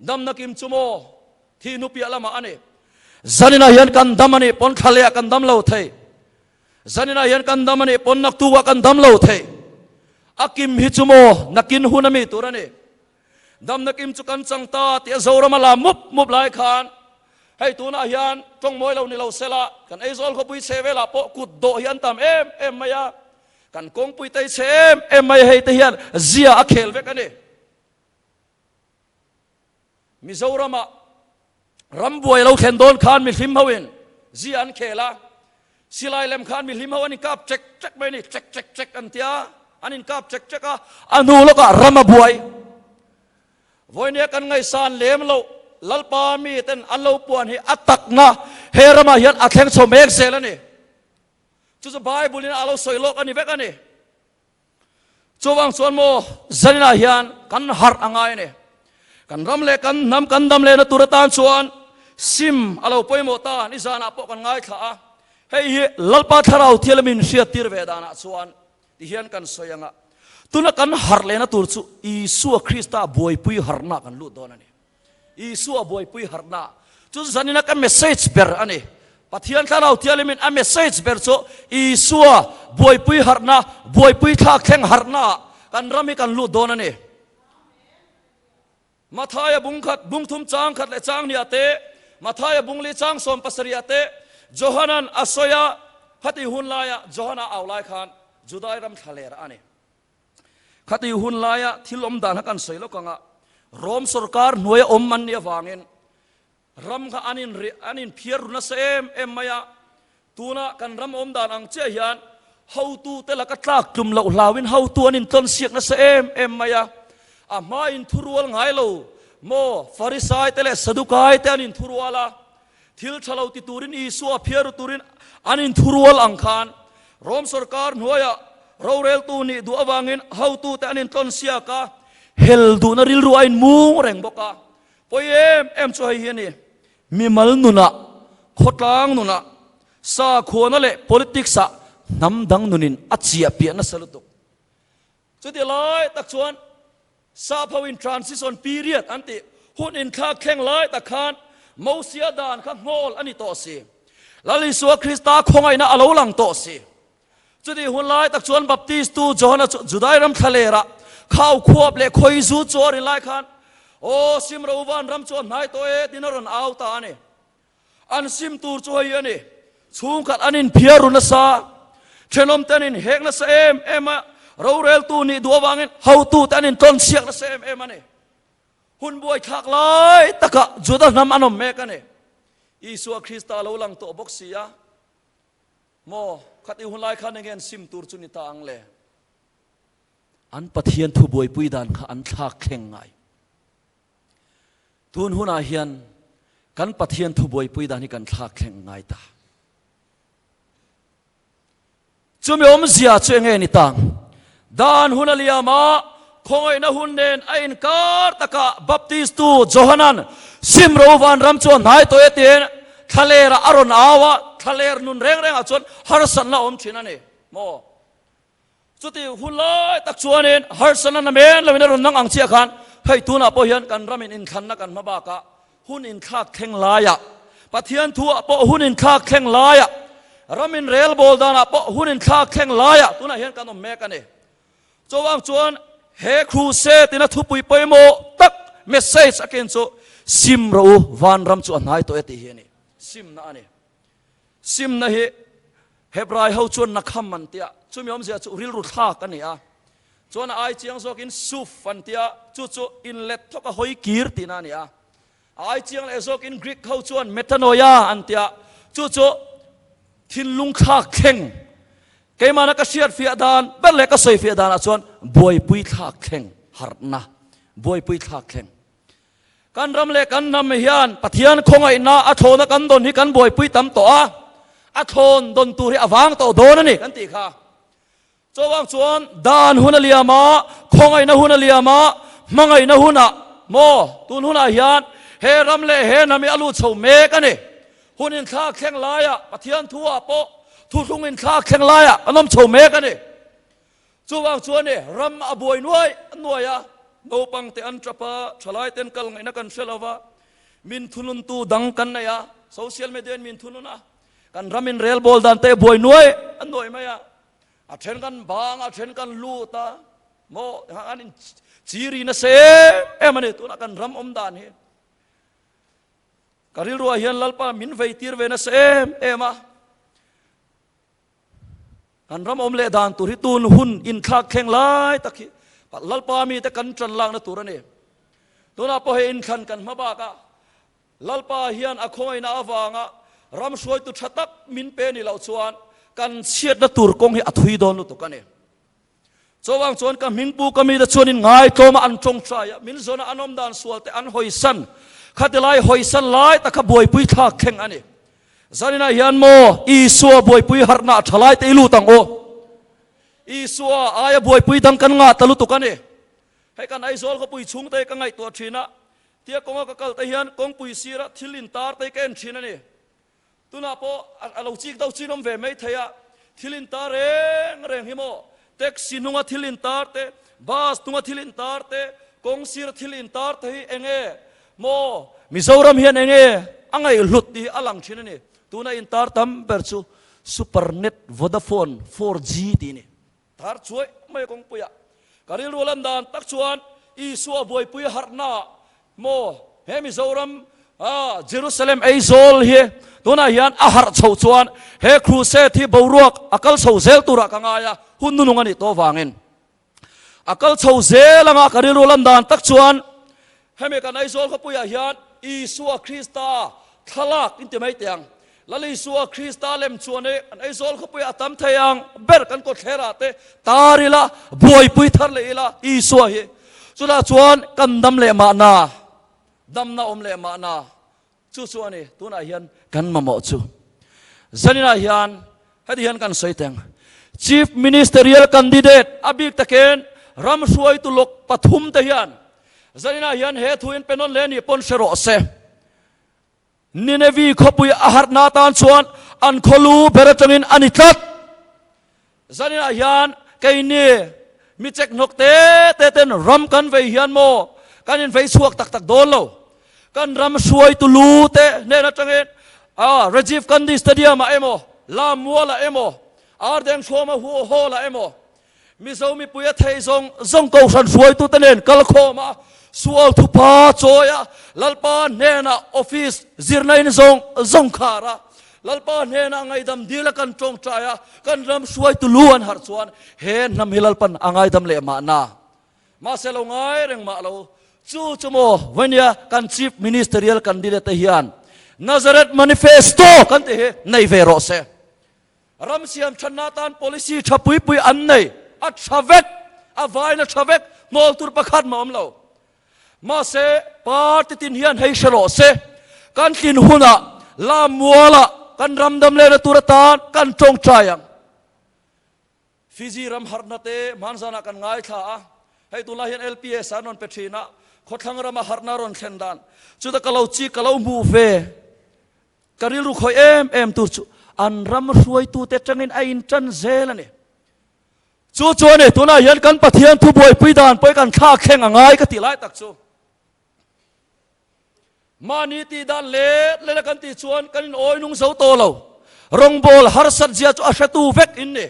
Damna kim chu maw thi hnu piah lamah a ni. Zaninah hian kan dam a nih pawn thlalehah kan dam lo thei. Zaninah hian kan dam a nih pawn naktukah kan dam lo thei. A kim hi chu maw nakin hun a mi tur a ni. Damna kim chu kan chang ta tih a Zoram a la mup mup lai khan hei tunah hian tawng mawi lo ni lo sela kan Aizawl khawpui chhe velah pawh kut dawh hi an tam em em mai a, kan kawngpui te hi chhe em em mai hei te hian zia a khel vek a ni. Mizoramah rambuai lo thlen dawn khan mihlim hoin zia an khel a, Silai lem khan mihlim ho an inkap ṭek ṭek mai a ni, ṭek ṭek ṭek an tia, an inkap ṭek ṭek a, a hnu lawkah ram a buai. Vawinia kan ngaihsan lem loh Lalpa miten an lo puan hi a takna he ramah hian a thleng chho mek zel a ni. Chu chu Bible in a lo sawi lawk a ni vek a ni. Chuvang chuan maw zaninah hian kan harh a ngai a ni. Kan ram leh kan hnam kan dam lehna tur atan chuan sim a lo pawimawh ta nizanah pawh kan ngaithla a. Hei hi Lalpa Thlarau thial min hriattir ve danah chuan tihian kan sawi ang a, tuna kan harh lehna tur chu Isua Krista buaipui harhna kan lut dawn a ni. Isua buaipui harhna chu zanina ka message ber a ni. Pathian Thlarau Thianghlimin a message ber chu Isua buaipui harhna, buaipui thlak thleng harhna kan ram hi kan lut dawn a ni. Mathaia bung khat, bung thum chang khat leh chang hniah te, Mathaia bung li chang sawm pasarih ah te, Johanan a sawi a, khati hun laia Johana au lai khan Judai ram thlaler a ni. Khati hun laia thil awm dan kha kan sawi lawk ang a, Rom sorkar hnuaia awm an nih avangin ram kha an in an inphiar ru nasa em em mai a, tuna kan ram awm dan ang chiah hian hotute laka tlak tlum loh hlauin hotu an intlawn siak nasa em em mai a, a hma inthurual ngai lo maw Farisai te leh Sadukai te an inthurual a, Thil tha lo ti turin Isua phiar ru turin an inthurual ang khan Rom sorkar hnuaiah roreltu nih duh avangin hotute an intlawn siak a, hel duhna rilru a inmung reng bawk a. Pawi em em chu hei hi a ni, mimal nunah, khawtlang nunah, sakhuana leh politics-ah hnam dang nunin a chiah piah nasa lutuk. Chuti lai tak chuan Sap hoin transition period an tih hun inthlak thleng lai tak khan Mosia dan kha hnawl a ni tawh si. Lal Isua Krista khawngaihna a lo lang tawh si. Chuti hun lai tak chuan Baptistu Johana chu Judai ram thlalerah khau khuap leh khawizu chu a rin lai khan, Aw Simrovan ram chu a hnai tawh e tiin a rawn au ta a ni. An sim tur chu hei a ni, chhungkhat an inphiar ru nasa, thenawmte an inhek nasa em em a, roreltu nih duh avangin hotute an intlawn chhiak nasa em em a ni. Hun buaithlak lai takah Juda hnam an awm mek a ni. Isua Krista a lo lang tawh bawk si a, maw khatih hun lai khan enge an sim tur chu ni ta ang le? An Pathian thu buaipui dan kha an thlak thleng ngai. Tun hunah hian kan Pathian thu buaipui dan hi kan thlak thleng ngai ta. Chumi awmzia chu enge ni tang? Dan hun a liam a, khawngaihna hun nen a inkar takah Baptistu Johanan Simro vanram chu a hnai tawh e tiin thlalerah a rawn au a, thlaler nun reng rengah chuan harsatna a awm thin a ni maw? Chuti hun lai tak chuanin harsatna namen loin a rawn nang ang chiah khan hei tunah pawh hian kan ramin inthlanna kan hma bakah hun inthlak thleng laiah Pathian thuah pawh hun inthlak thleng laiah ramin relbawl danah pawh hun inthlak thleng laiah tunah hian kan awm mek a ni. Chuvang chuan. He crusade in a thupui pawimawh tak message a ken chu Sim rawh u, vanram chu a hnai tawh e tih hi a ni. Simna a ni. Simna hi Hebrai ho chuan nakham an tia, chumi awmzia chu rilru thlak a ni a. Chuan a ai chiang zawkin suf an tia, chu chu inlet thawk a hawi kir tihna a ni a. A ai chiang leh zawkin Greek ho chuan metanoia an tia, chu chu thinlung thlak thleng. Keimahna ka hriat fiah dan ber leh ka sawi fiah danah chuan buaipui thlak thleng harhna, buaipui thlak thleng. Kan ram leh kan hnam hian Pathian khawngaihna a thlawna kan dawn hi kan buaipui tam tawh a, a thlawn dawn tur hi a vang tawh dawn a ni kan tih kha. Chuvang chuan dan hun a liam a, khawngaihna hun a liam a, hmangaihna hunah maw tun hunah hian he ram leh he hnam hi a lut chho mek a ni. Hun inthlak thleng laiah Pathian thuah pawh thuthlung inthlak thleng laiah kan awm chho mek a ni. Chuvang chuan i ram a buai nuai nuai a, naupang te an tap a, thalai ten kal ngaihna kan hre lo va, min thununtu dang kan nei a, social media in min thunun a, kan ram in relbawl dan te buai nuai nuai mai a, a then kan bang a, a then kan lut a, maw an in chiri nasa em em a ni tunah kan ram awm dan hi. Ka rilruah hian Lalpa min vei tir ve nasa em em a. Kan ram awm leh dan tur hi tun hun inthlak thleng lai tak hi Lalpa mite kan tan lakna tur a ni. Tunah pawh hei inthlan kan hma bak a, Lalpa hian a khawngaihna avanga ram hruaitu tha tak min pe ni loh chuan kan chhiatna tur kawng hi a thui dawn lutuk a ni. Chuvang chuan ka hmingpu ka mite chuanin ngaitlawma an tawngtai a, min zawna an awm dan sual te an hawisan, khati lai hawisan lai tak kha buaipui thlak thleng a ni. Zaninah hian maw Isua buaipui harhna a tha lai te i lut ang u. Isua aia buaipui dang kan ngah ta lutuk a ni. Hei kan Aizawl khawpui chhung te ka ngaihtuah thin a, tia kawnga ka kal te hian kawngpui sira thil intar te hi ka en thin a ni. Tunah pawh a lo chik deuh chin awm ve mai thei a, thil intar reng reng hi maw, taxi hnunga thil intar te, bus hnunga thil intar te, kawng sira thil intar te hi eng nge maw Mizoram hian eng nge a ngaihhlut tih hi a lang thin a ni. Tuna intar tam ber chu Supernet Vodafone 4G tih a ni. Thar chuai mai kawngpuiah ka rilru lan dan tak chuan Isua buaipui harhna maw he Mizoram Jerusalem Aizawl hi tunah hian a harh chho chuan he crusade hi boruak a kal chho zel turah ka ngai a, hun nunung a nih tawh vangin a kal chho zel anga ka rilru lan dan tak chuan Hemi kan Aizawl khawpuiah hian Isua Krista thlalak in ti mai teh ang. Lal Isua Krista lem chuan i kan Aizawl khawpuiah a tam thei ang ber kan kawtthlerah te tar ila, buaipui thar leh ila Isua hi. Chutah chuan kan dam leh mahna, damna awm leh mahna. Chu chu a ni, tunah hian kan mamawh chu. Zaninah hian heti hian kan sawi teng. Chief Ministerial Candidate a bik takin ram hruaitu lawk pathum te hian zaninah hian he thu in pe nawn leh nih pawn hre rawh se. Ninevi khawpui a harhna atan chuan an khawlu ber atangin a ni tlat. Zaninah hian keini mi chek hnawk te te ten ram kan vei hian maw kan invei chhuak tak tak dawn lo. Kan ram hruaitu lu te hnen atangin a Rajiv Gandhi Stadium ah emaw, Lammual ah emaw, Ardeng Hruama Hall ah emaw Mizo mipui a thei zawng zawng kohhran hruaitu te nen kal khawm a, sual thupa chawi a, Lalpa hnenah office zirna in zawng zawng khar a, Lalpa hnenah ngaidam dil a kan tawngtai a, kan ram hruaitu lu an harh chuan he hnam hi Lalpan a ngaidam leh mahna. Mahse lo ngai reng mah lo, chu chu maw vawnia kan Chief Ministerial candidate te hian Nazareth Manifesto kan tih hi nei ve rawh se. Ram siam thatna atan policy tha pui pui an nei, a tha vek, a vain a tha vek, hnawl tur pakhat mah awm lo. Mahse, party tin hian hei hre rawh se, kan tlin hunah Lammualah kan ram dam lehna tur atan kan tawngtai ang. Fiji ram harhna te hmanzanah kan ngaithla a, hei tunlai hian LPS an rawn pe thin a, khawthlang rama harhna rawn thlen dan chuta ka lo chik ka lo hmuh ve. Ka rilru khawih em em tur chu an ram hruaitute atangin a intan zel a ni. Chu chu a ni, tunah hian kan Pathian thu buaipui dan pawh hi kan thlak thleng a ngai ka tih lai tak chu. Mahni tih dan let let a kan tih chuan kan in awi nung zo tawh lo. Rawngbawl harsat zia chu a hretu vek in ni.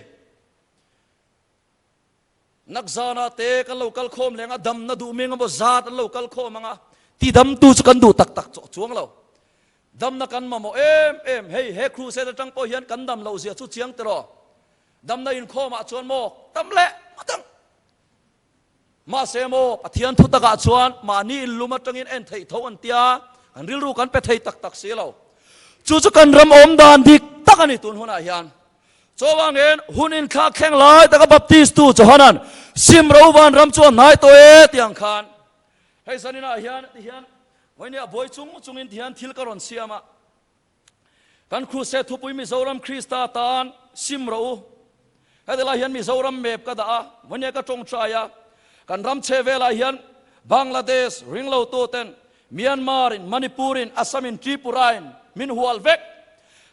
Nakzana te kan lo kal khawm leng a, damna duh meng emaw zat an lo kal khawm ang a, tidamtu chu kan duh tak tak chawh chuang lo. Damna kan mamawh em em, hei he crusade atang pawh hian kan dam loh zia chu chiang tiraw. Damna inkhawmah chuan maw tam leh ngawt ang. Mahse maw Pathian thu takah chuan mahni inlum atangin en theih tho an tia, kan rilru kan pe thei tak tak si lo. Chu chu kan ram awm dan dik tak a ni tun hunah hian. Chuvangin hun inthlak thleng lai taka Baptist tu Johanan sim ro van ram chu a hnai tawh e tih ang khan hei zaninah hian ti hian vawinia buai chung chungin ti hian thil ka rawn siam a. Kan Crusade thupui Mizoram Krista tan sim rawh u. Heti lai hian Mizoram map ka dah a, vawinia ka tawngtai a. Kan ram chhe velah hian Bangladesh ringlotu ten Myanmar in, Manipur in, Assam in, Tripura in min hual vek.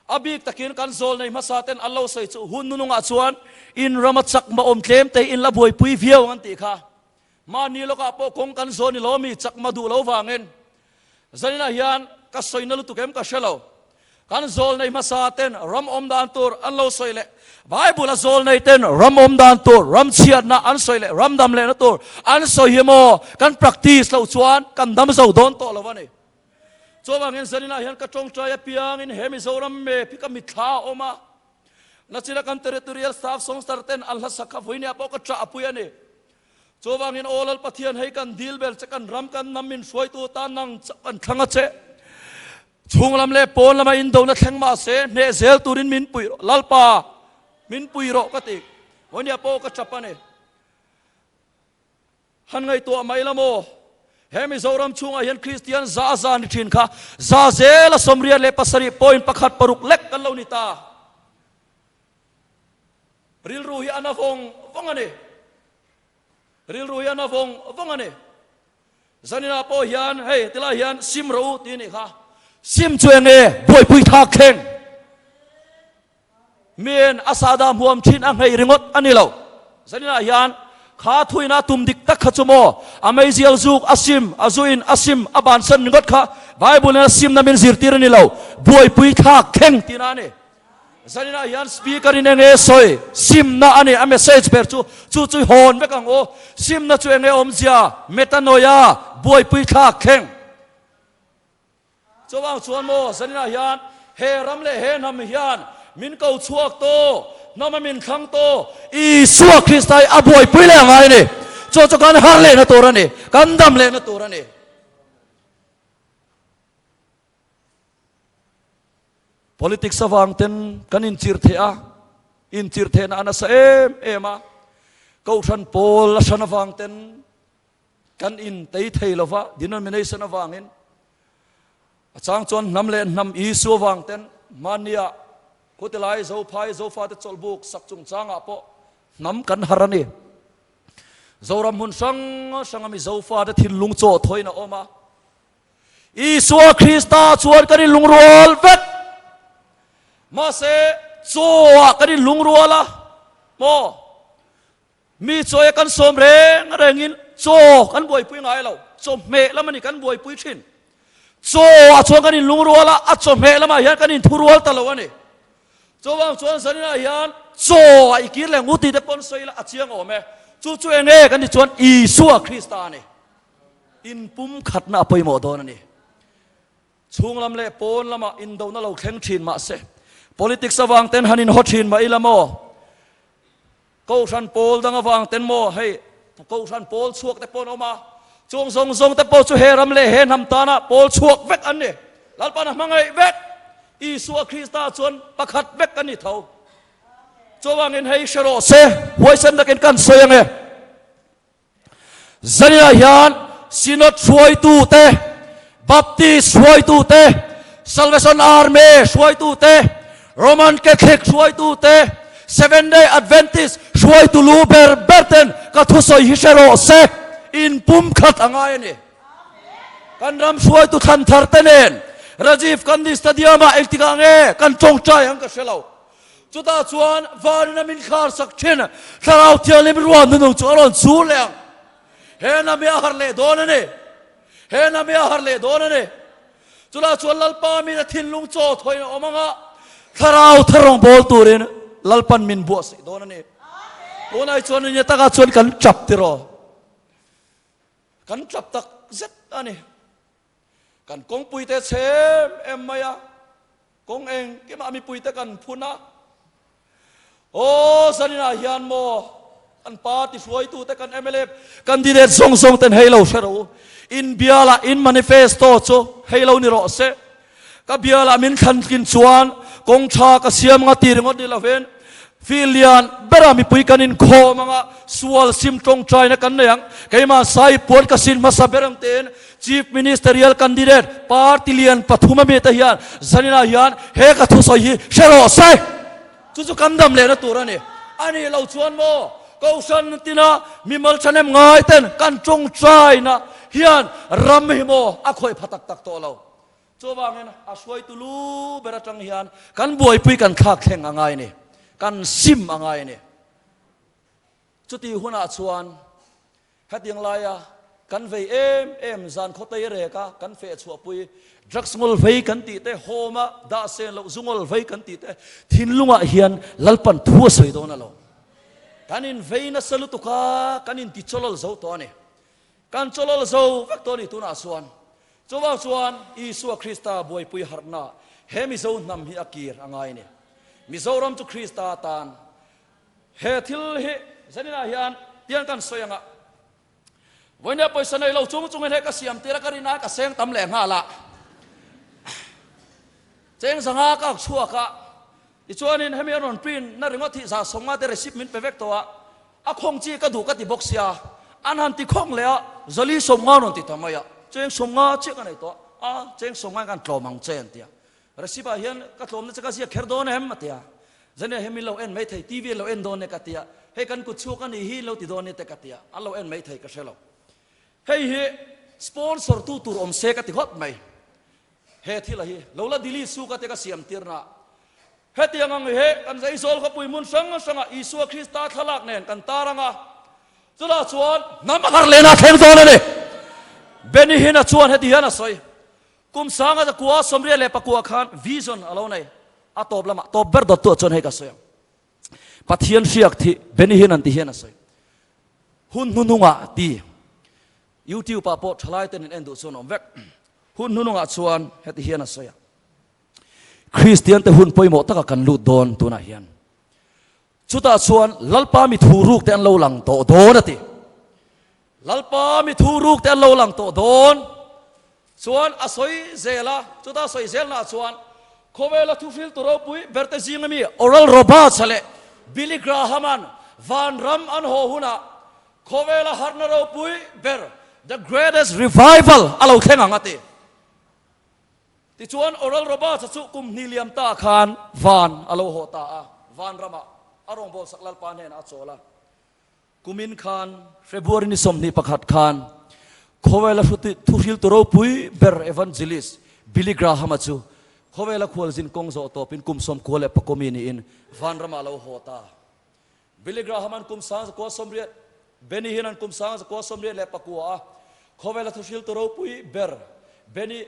A bik takin kan zawl nei hmasa ten an lo sawi chu hun nunungah chuan in rama chakma awm tlem te in la buaipui viau ang an tih kha. Mahni lawkah pawh kawng kan zawn i lo mi chakma duh lo vangin zaninah hian ka sawina lutuk em ka hre lo. Kan zawl nei hmasa ten ram awm dan tur an lo sawi leh, Bible a zawl nei ten ram awm dan tur, ram chhiatna an sawi leh, ram dam lehna tur an sawi hi maw kan practice loh chuan kan dam zo dawn tawh lo a ni. Chuvangin zaninah hian ka tawngtai apiangin he Mizoram map hi ka mitthla a awm a, nachina kan territorial staff songster ten an hlasak kha vawinia pawh ka ṭah pui a ni. Chuvangin Aw Lal Pathian hei kan dil ber che kan ram kan hnam min hruaitu tan nang chauh kan thlang a che. Chhunglam leh pawn lama indona thleng mah se hneh zel turin min pui rawh Lalpa min pui rawh ka ti. Vawinia pawh ka tap a ni. Han ngaihtuah mai la maw? He Mizoram chhungah hian Kristian za za ni thin kha za zela 87 point pakhat paruk lek kan lo ni ta. Rilru hi a na vawng vawng a ni. Rilru hi a na vawng vawng a ni. Zaninah pawh hian hei tilai hian sim rawh u tih a nih kha. Sim chu eng nge? Buaipui thlak thleng. Miin a sahdah hmuam thin a nghei ringawt a ni lo. Zaninah hian kha thuina tum dik tak kha chu maw a meizial zuk a sim, a zuin a sim, a bansan ringawt kha Bible in a simna min zirtir a ni lo. Buaipui thlak thleng tihna a ni. Zaninah hian speaker in enge sawi simna a ni, a message ber chu chu chu hawn vek ang u. Simna chu enge awmzia, metanoia, buaipui thlak thleng. Chuvang chuan maw zaninah hian he ram leh he hnam hian min ko chhuak tawh, hnam a min thlang tawh, Isua Krista hi a buaipui leh a ngai a ni. Chu chu kan har lehna tur a ni, kan dam lehna tur a ni. Politics avang ten kan inchir theh a, inchir thehna a nasa em em a, Kohhran pawl a hran avang ten kan intei thei lo va, denomination avangin a chang chuan hnam leh hnam issue avang ten hmania khutilai Zophai Zofate chawlhbuk sak chungchangah pawh hnam kan har a ni. Zoram hmun hrang hranga mi Zofate thinlung chaw thawiin a awm a. Isua Krista chuan kan inlungrual vek. Mahse, chaw-ah kan inlungrual a, maw? Mi chawia kan sawm reng rengin chaw kan buaipui ngai lo. Chawhmeh lam a ni kan buaipui thin. Chaw-ah chuan kan inlungrual a, a chawhmeh lamah hian kan inthurual ta lo a ni. Chuvang chuan zaninah hian chaw-ah i kir leh ngu tih te pawn sawi ila a chiang awm e. Chu chu eng nge kan ti chuan Isua Krista a ni. Inpumkhatna a pawimawh dawn a ni. Chhunglam leh pawn lamah indona lo thleng thin mah se, politics avang ten han inhaw thin mah ila maw, Kohhran pawl dang avang ten maw, hei Kohhran pawl chhuak te pawh an awm a, chung zawng zawng te pawh chu he ram leh he hnam tana pawl chhuak vek an ni. Lalpan a hmangaih vek, Isua Krista chuan pakhat vek kan ni tho. Chuvangin hei hre rawh se, huaisen takin kan sawi ang e. Zaniah hian Synod hruaitute, Baptist hruaitute, Salvation Army hruaitute, Roman Catholic hruaitute, Seventh Day Adventist hruaitu lu ber ber ten ka thusawi hi hre rawh se, inpumkhat a ngai a ni. Kan ram hruaitu thlan thar te nen Rajiv Gandhi Stadium-ah engtikah nge kan tawngtai ang ka hre lo. Chutah chuan vanin a min kharsak thin Thlarau Thianghlim ruah nunung chu a rawn chur leh ang. He na mi a har leh dawn a ni. He na mi a har leh dawn a ni. Chutah chuan Lalpa min a thinlung chaw thawiin a awm ang a, Thlarau thar rawn bawl turin Lalpan min buahsaih dawn a ni. Tunah chuan nia takah chuan kan tap tiraw? Kan tap tak zet a ni. Kan kawngpui te chhe em em mai a, kawng engkimah mipui te kan phun a. Aw zaninah hian maw kan party hruaitute kan mla candidate zawng zawng ten hei lo hre rawh u. In bialah in manifesto chu hei lo ni rawh se. Ka bialah min thlan tlin chuan kawng tha ka siam anga ti ringawt ni lovin field lian bera mipui kan inkhawm anga sual sim tawngtaina kan nei ang. Keimah sai puan ka sin hmasa ber ang tiin Chief Ministerial candidate party lian pathum ami te hian zaninah hian he ka thusawi hi hre rawh se. Chu chu kan dam lehna tur a ni. A nih loh chuan maw Kohhran tina mimal thahnem ngai ten kan tawngtaina hian ram hi maw a khawih pha tak tak tawh lo. Chuvangin a hruaitu lu ber atang hian kan buaipui kan thlak thleng a ngai a ni, kan sim a ngai a ni. Chuti hunah chuan hetiang laia kan vei em em zan khawtei reka kan feh chhuahpui drugs ngawl vei kan tih te, home a dah sen loh zu ngawl vei kan tih te thinlungah hian Lalpan thu a sawi dawn a lo. Kan invei nasa lutuk a, kan intichawlawl zo tawh a ni. Kan chawlawl zo vek tawh a ni tunah chuan. Chuvang chuan Isua Krista buaipui harhna he Mizo hnam hi a kir a ngai a ni. Mizoram chu Krista atan he thil hi zaninah hian tiang kan sawi anga vawinia pawisa nei lo chung chungin he ka siam tir a ka rin a ka seng tam leh nghal a cheng zanga ka ak chhuak a tichuanin hemi a rawn print na ringawt hi za sawmnga te receipt min pe vek tawh a A khawng chi ka duh ka ti bawk sia, an han ti khawng leh a, Zali sawmnga rawn ti ta mai a, cheng sawmnga chiah ka nei tawh a, cheng sawmnga in kan tlawm ang che an ti a. Recipe ah hian ka tlawmna che ka ziak kher dawn em a ti a, Zania hi min lo en mai thei, TV an lo en dawn e ka ti a, hei kan kut chhuak a nih hi lo ti dawn e te ka ti a, an lo en mai thei ka hre lo. Hei hi sponsor tu tur awm se ka ti khawp mai. He thil a hi lo la delete su ka te ka siam tir na. Hetiang ang hi kan Aizawl khawpui hmun hrang hrangah Isua Krista thlalak nen kan tar ang a, chutah chuan hnam har lehna a thleng dawn a ni. Benny Hinn-a chuan heti hian a sawi, Kum sanga zakua 84 khan vision a lo nei, a tawp lamah tawp ber dawttuah chuan hei ka sawi ang. Pathian hriak thih Benny Hinn-a'n ti hian a sawi, Hun hnuhnungah ti YouTube ah pawh thalai ten in en duh chuan awm vek. Hun hnuhnungah chuan heti hian a sawi a. Kristian te hun pawimawh taka kan lut dawn tunah hian. Chutah chuan Lalpa mi thu ruk te an lo lang tawh dawn a ti. Lalpa mi thu ruk te an lo lang tawh dawn. Chuan a sawi zel a, chutah sawi zelnaah chuan khawvela thuhriltu ropui berte zinga mi Oral Roberts-a leh Billy Graham-a'n vanram an haw hunah khawvela harhna ropui ber, the greatest revival, a lo thleng ang a ti. Tichuan, Oral Roberts-a chu kum hnih liam ta khan van a lo haw ta a, vanramah a rawngbawlsak Lalpa hnenah a chawl a. Kumin khan February ni 21 khan khawvela thuhriltu ropui ber Evangelist Billy Graham-a chu khawvela khualzin kawng zawh tawpin kum 94 mi niin vanramah a lo haw ta. Billy Graham-a'n kum 1980, Benny Hinn-a'n kum 1989 a khawvela thuhriltu ropui ber Benny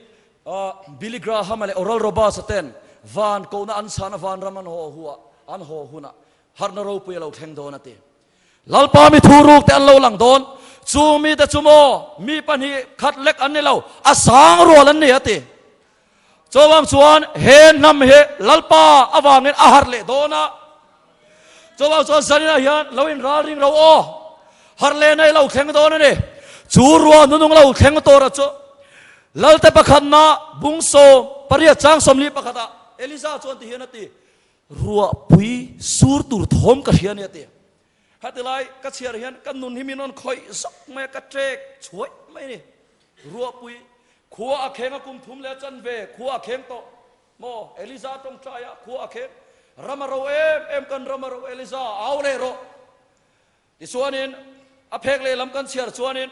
Billy Graham-a leh Oral Roberts-a ten van kohna an chhana vanram an haw huah an haw hunah Harhna ropui a lo thleng dawn a ti. Lalpa mi thu ruk te an lo lang dawn. Chu mite chu maw mi pahnih khat lek an ni lo, a sang rual an ni a ti. Chuvang chuan he hnam hi Lalpa avangin a harh leh dawn a. Chuvang chuan zaninah hian lo inralring ro aw. Harh leh na i lo thleng dawn a ni. Chu ruah hnunung lo thleng tawra chu Lalte pakhatna bung 18 chang 41 ah Eliza chuan ti hian a ti. Ruahpui sur tur thawm ka hria a ni a ti. Heti lai ka chhiar hian ka nun hi min rawn khawih zawk mai a, ka ṭek chhuaih mai a ni. Ruahpui khua a kheng a kum thum leh a chanve khua a kheng tawh maw? Eliza tawngtaia khua a kheng ram a ro em em kan ram a ro Eliza au leh rawh. Tichuanin a phek lehlam kan chhiar chuanin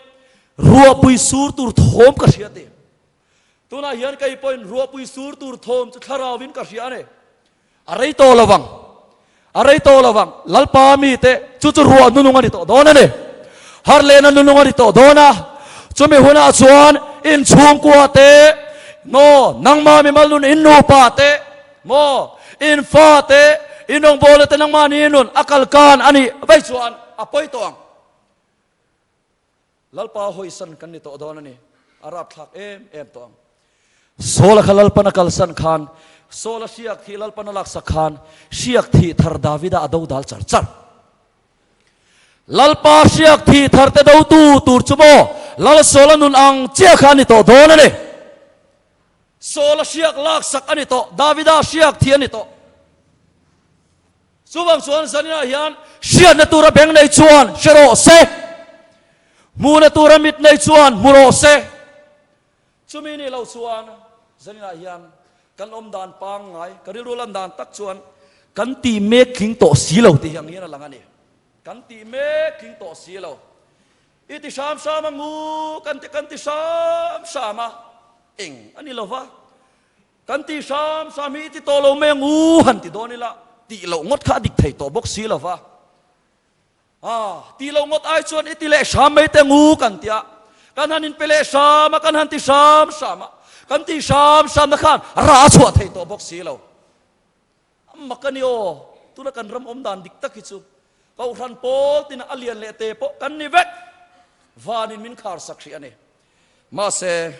ruahpui sur tur thawm ka hria a ti. Tunah hian kei pawhin ruahpui sur tur thawm chu thlarauin ka hria a ni. A rei tawh lo vang. A rei tawh lo vang. Lalpa mite chu chu ruah nunung a ni tawh dawn a ni. Harlehna nunung a ni tawh dawn a. Chumi hunah chuan in chhungkua te, maw, nangmah mimal nun in nupa te, maw, in fa te, in rawngbawlna te nangmahni nun a kal kan a nih vaih chuan a pawi tawh ang. Lalpa hawisan kan ni tawh dawn a ni. A rapthlak em em tawh ang. Saul-a kha Lalpan a kalsan khan, Saul-a hriak thih Lalpan a laksak khan, hriak thih thar Davida a do dal char char. Lalpa hriak thih thar te dotu tur chu maw Lal Saul-a nun ang chiah kha a ni tawh dawn a ni. Saul-a hriak laksak a ni tawh, Davida hriak thih a ni tawh. Chuvang chuan zaninah hian hriatna tura beng nei chuan hre rawh se, hmuhna tura mit nei chuan hmu rawh se. Chumi nih loh chuan zaninah hian kan awm dan pangngai, ka rilru lan dan tak chuan kan tih mek tling tawh si lo tih ang hian a lang a ni. Kan tih mek tling tawh si lo. I ti hram hram a ngu kan ti kan ti hram hram a, eng a ni lo va. Kan tih hram hram hi i ti tawh lo mai ang u han ti dawn ila, tih loh ngawt kha a dik thei tawh bawk si lo va. Ah, tih loh ngawt ai chuan i ti leh hram mai teh ang u kan ti a, kan han inpe leh hram a, kan han ti hram hram a, kan tih hram hramna khan rah a chhuah thei tawh bawk si lo. A mak a ni aw, tuna kan ram awm dan dik tak hi chu Kohhran pawl tina a lian leh te pawh kan ni vek, vanin min khar sak hrih a ni. Mahse,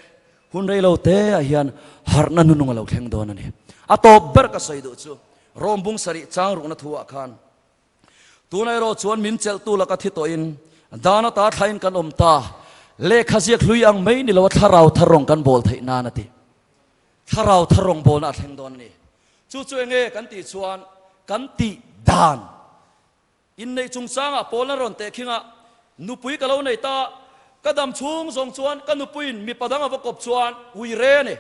hun rei lo te ah hian harhna nunung a lo thleng dawn a ni. A tawp ber ka sawi duh chu Rom bung sarih chang rukna thu ah khan tuna erawh chuan min chelhtu laka thi tawhin dan ata thlain kan awm ta, lehkha ziak hlui ang mai ni lo a thlarau thar rawng kan bawl theih nan a ti. Thlarau thar rawng bawlna a thleng dawn a ni. Chu chu enge kan tih chuan kan tih dan inneih chungchangah Paul-a rawn tehkhing a, Nupui ka lo nei ta, ka dam chhung zawng chuan ka nupuiin mipa dang a va kawp chuan ui re a ni.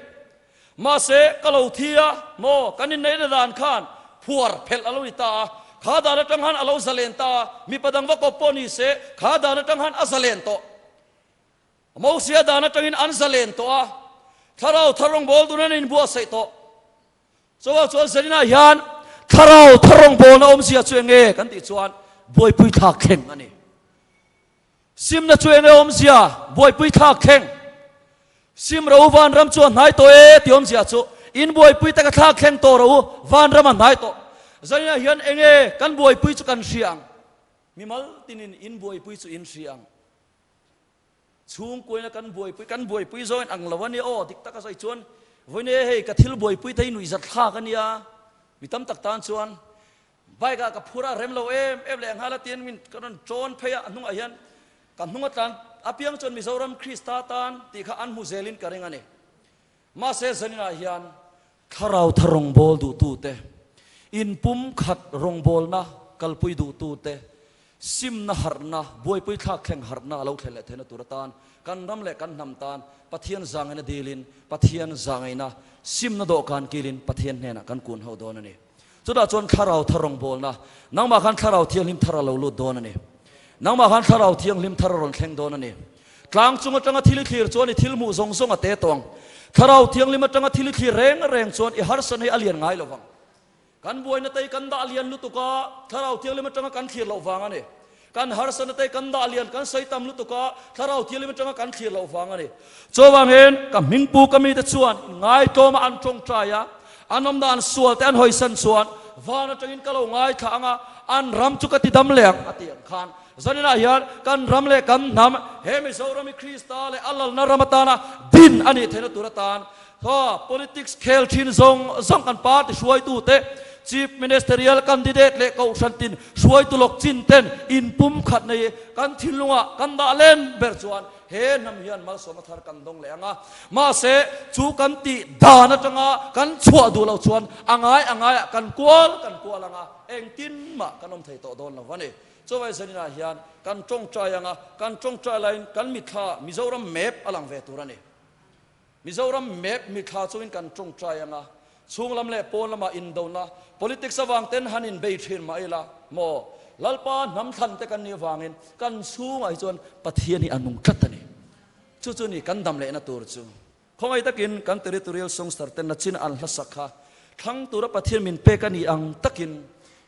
Mahse, ka lo thi a, maw, kan inneihna dan khan phuar phelh a lo ni ta a, kha dan atang khan a lo zalen ta a, mipa dang va kawp pawh ni se, kha dan atang khan a zalen tawh. Mosia dan atangin an zalen tawh a, Thlarau thar rawngbâwl tûn an inbuatsaih tawh. Chuvang chuan Zaninah hian Thlarau thar rawngbâwlna awmzia chu eng nge kan tih chuan buaipui thlâk thleng a ni. Simna chu eng nge awmzia? Buaipui thlâk thleng. Sim ro vanram chu a hnai tawh e tih awmzia chu in buaipui taka thlâk thleng tawh ro vanram a hnai tawh. Zaninah hian eng nge kan buaipui chu kan hria ang? Mimal tinin in buaipui chu in hria ang. Chhungkuaina kan buaipui, kan buaipui zawngin ang lo a nia aw, dik taka sawi chuan vawiin e hei ka thil buaipui te hi nuihzat thlak a nia, mi tam tak tan chuan bike ah ka phur a rem lo em em leh nghal a tiin min ka rawn tawn phei a, a hnungah hian ka hnung a tlan apiang chuan Mizoram Krista tan tih kha an hmu zelin ka ring a ni. Mahse zaninah hian Thlarau thar rawngbâwl duhtute, inpumkhat rawngbâwlna kalpui duhtute, simna harhna, buaipui thlâk thleng harhna a lo thlen leh theihna tur atan kan ram leh kan hnam tan Pathian zangaina dilin, Pathian zangaina simna dawhkan kilin Pathian hnenah kan kun ho dawn a ni. Chutah chuan Thlarau thar rawngbâwlna, nangmah khan Thlarau Thianghlim thar a lo lut dawn a ni. Nangmah khan Thlarau Thianghlim thar a rawn thleng dawn a ni. Tlang chung atanga thil i thlir chuan i thil hmuh zawng zawng a te tawh ang. Thlarau Thianghlim atanga thil i thlir reng reng chuan i harsatna hi a lian ngai lo vang. Kan buaina te hi kan dah lian lutuk a, Thlarau Thianghlim atanga kan thlir loh vang a ni. Kan harsatna te hi kan dah lian, kan sawi tam lutuk a, Thlarau Thianghlim atanga kan thlir loh vang a ni. Chuvangin ka hmingpu ka mite chuan inngaitawma an tawngtai a, an awmna an sual te an hawisan chuan van atangin ka lo ngaithla ang a, an ram chu ka ti dam leh ang a ti ang khan Zaninah hian kan ram leh kan hnam he Mizoram hi Krista leh a lalna ram atana din a nih theihna tur atan kha politics khel thin zawng zawng kan party hruaitute, Chief Ministerial candidate leh Kohhran tin hruaitu lawk chin ten inpumkhat nei kan thinlungah kan dah len ber chuan he hnam hian malsawmna thar kan dawng leh ang a. Mahse, chu kan tih dan atanga kan chhuah duh loh chuan a ngai a ngaiah kan kual kan kual ang a, engtin mah kan awm thei tawh dawn lo a ni. Chawei zaninah hian kan tawngtai ang a, kan tawngtai laiin kan mitthla Mizoram map a lang ve tur a ni. Mizoram map mitthla chungin kan tawngtai ang a, chhung lam leh pawn lamah indona, politics avang ten han inbei thin mah ila maw, Lalpa hnam thlan te kan nih avangin kan chhungah hi chuan Pathian hi a nung tlat a ni. Chu chu ni kan dam lehna tur chu. Khawngaih takin kan territorial songster ten nachin an hla sak kha thlang tura Pathian min pek a ni ang takin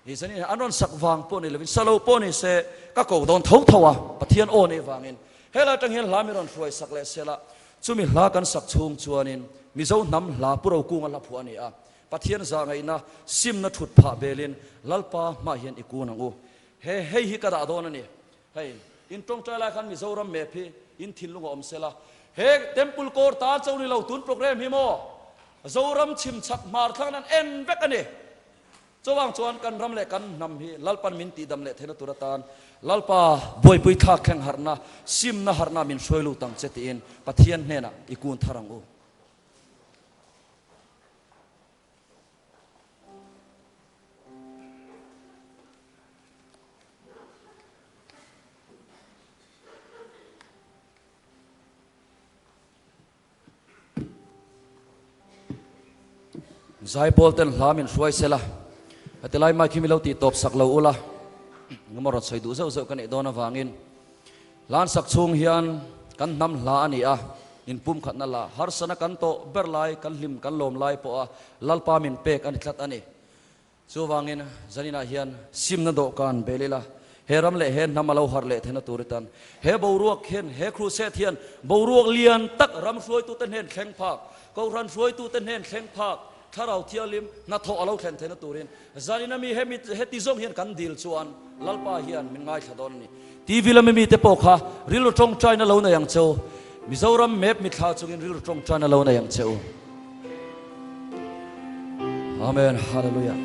i zanin an rawn sak vang pawh ni lovin sa lo pawh ni se ka ko dawn tho tho a, Pathian aw nei vangin helai atang hian hla min rawn hruai sak leh sela chumi hla kan sak chhung chuanin Mizo hnam hla Pu Rokunga hla phuah a ni a. Pathian zahngaihna simna thut phah belin Lalpa hmah hian i kun ang u. He hei hi ka dah dawn a ni. Hei, in tawngtai lai khan Mizoram map hi in thinlung a awm sela. He Temple kawr tan cho ni lo tun program hi maw Zoram chhim chhak hmar thlang an en vek a ni. Chuvang chuan kan ram leh kan hnam hi Lalpan min tihdam leh theihna tur atan Lalpa buaipui thlak thleng harhna, simna harhna min hruai lut ang che tiin Pathian hnenah i kun thar ang u. Zaipawl ten hla min hruai sela, heti lai mic hi mi lo tih tawp sak lo ula, engemaw rawn sawi duh zeuh zeuh ka neih dawn avangin hlan sak chhung hian kan hnam hla a ni a, inpumkhatna la harsana kan tawh ber lai, kan hlim kan lawm lai pawha Lalpa min pek a ni tlat a ni. Chuvangin, zaninah hian simna dawhkan bel ila, he ram leh he hnam a lo harh leh theihna tur atan he boruak hian, he crusade hian boruak lian tak ram hruaitute hnen thleng phak, Kohhran hruaitute hnen thleng phak, Thlarau Thianghlim hnathawh a lo thlen theihna turin zanina mi hemi heti zawng hian kan dil chuan Lalpa hian min ngaithla dawn a ni. TV lama mite pawh kha rilru tawngtaina lo nei ang che u. Mizoram map mithla chungin rilru tawngtaina lo nei ang che u. Amen. Hallelujah.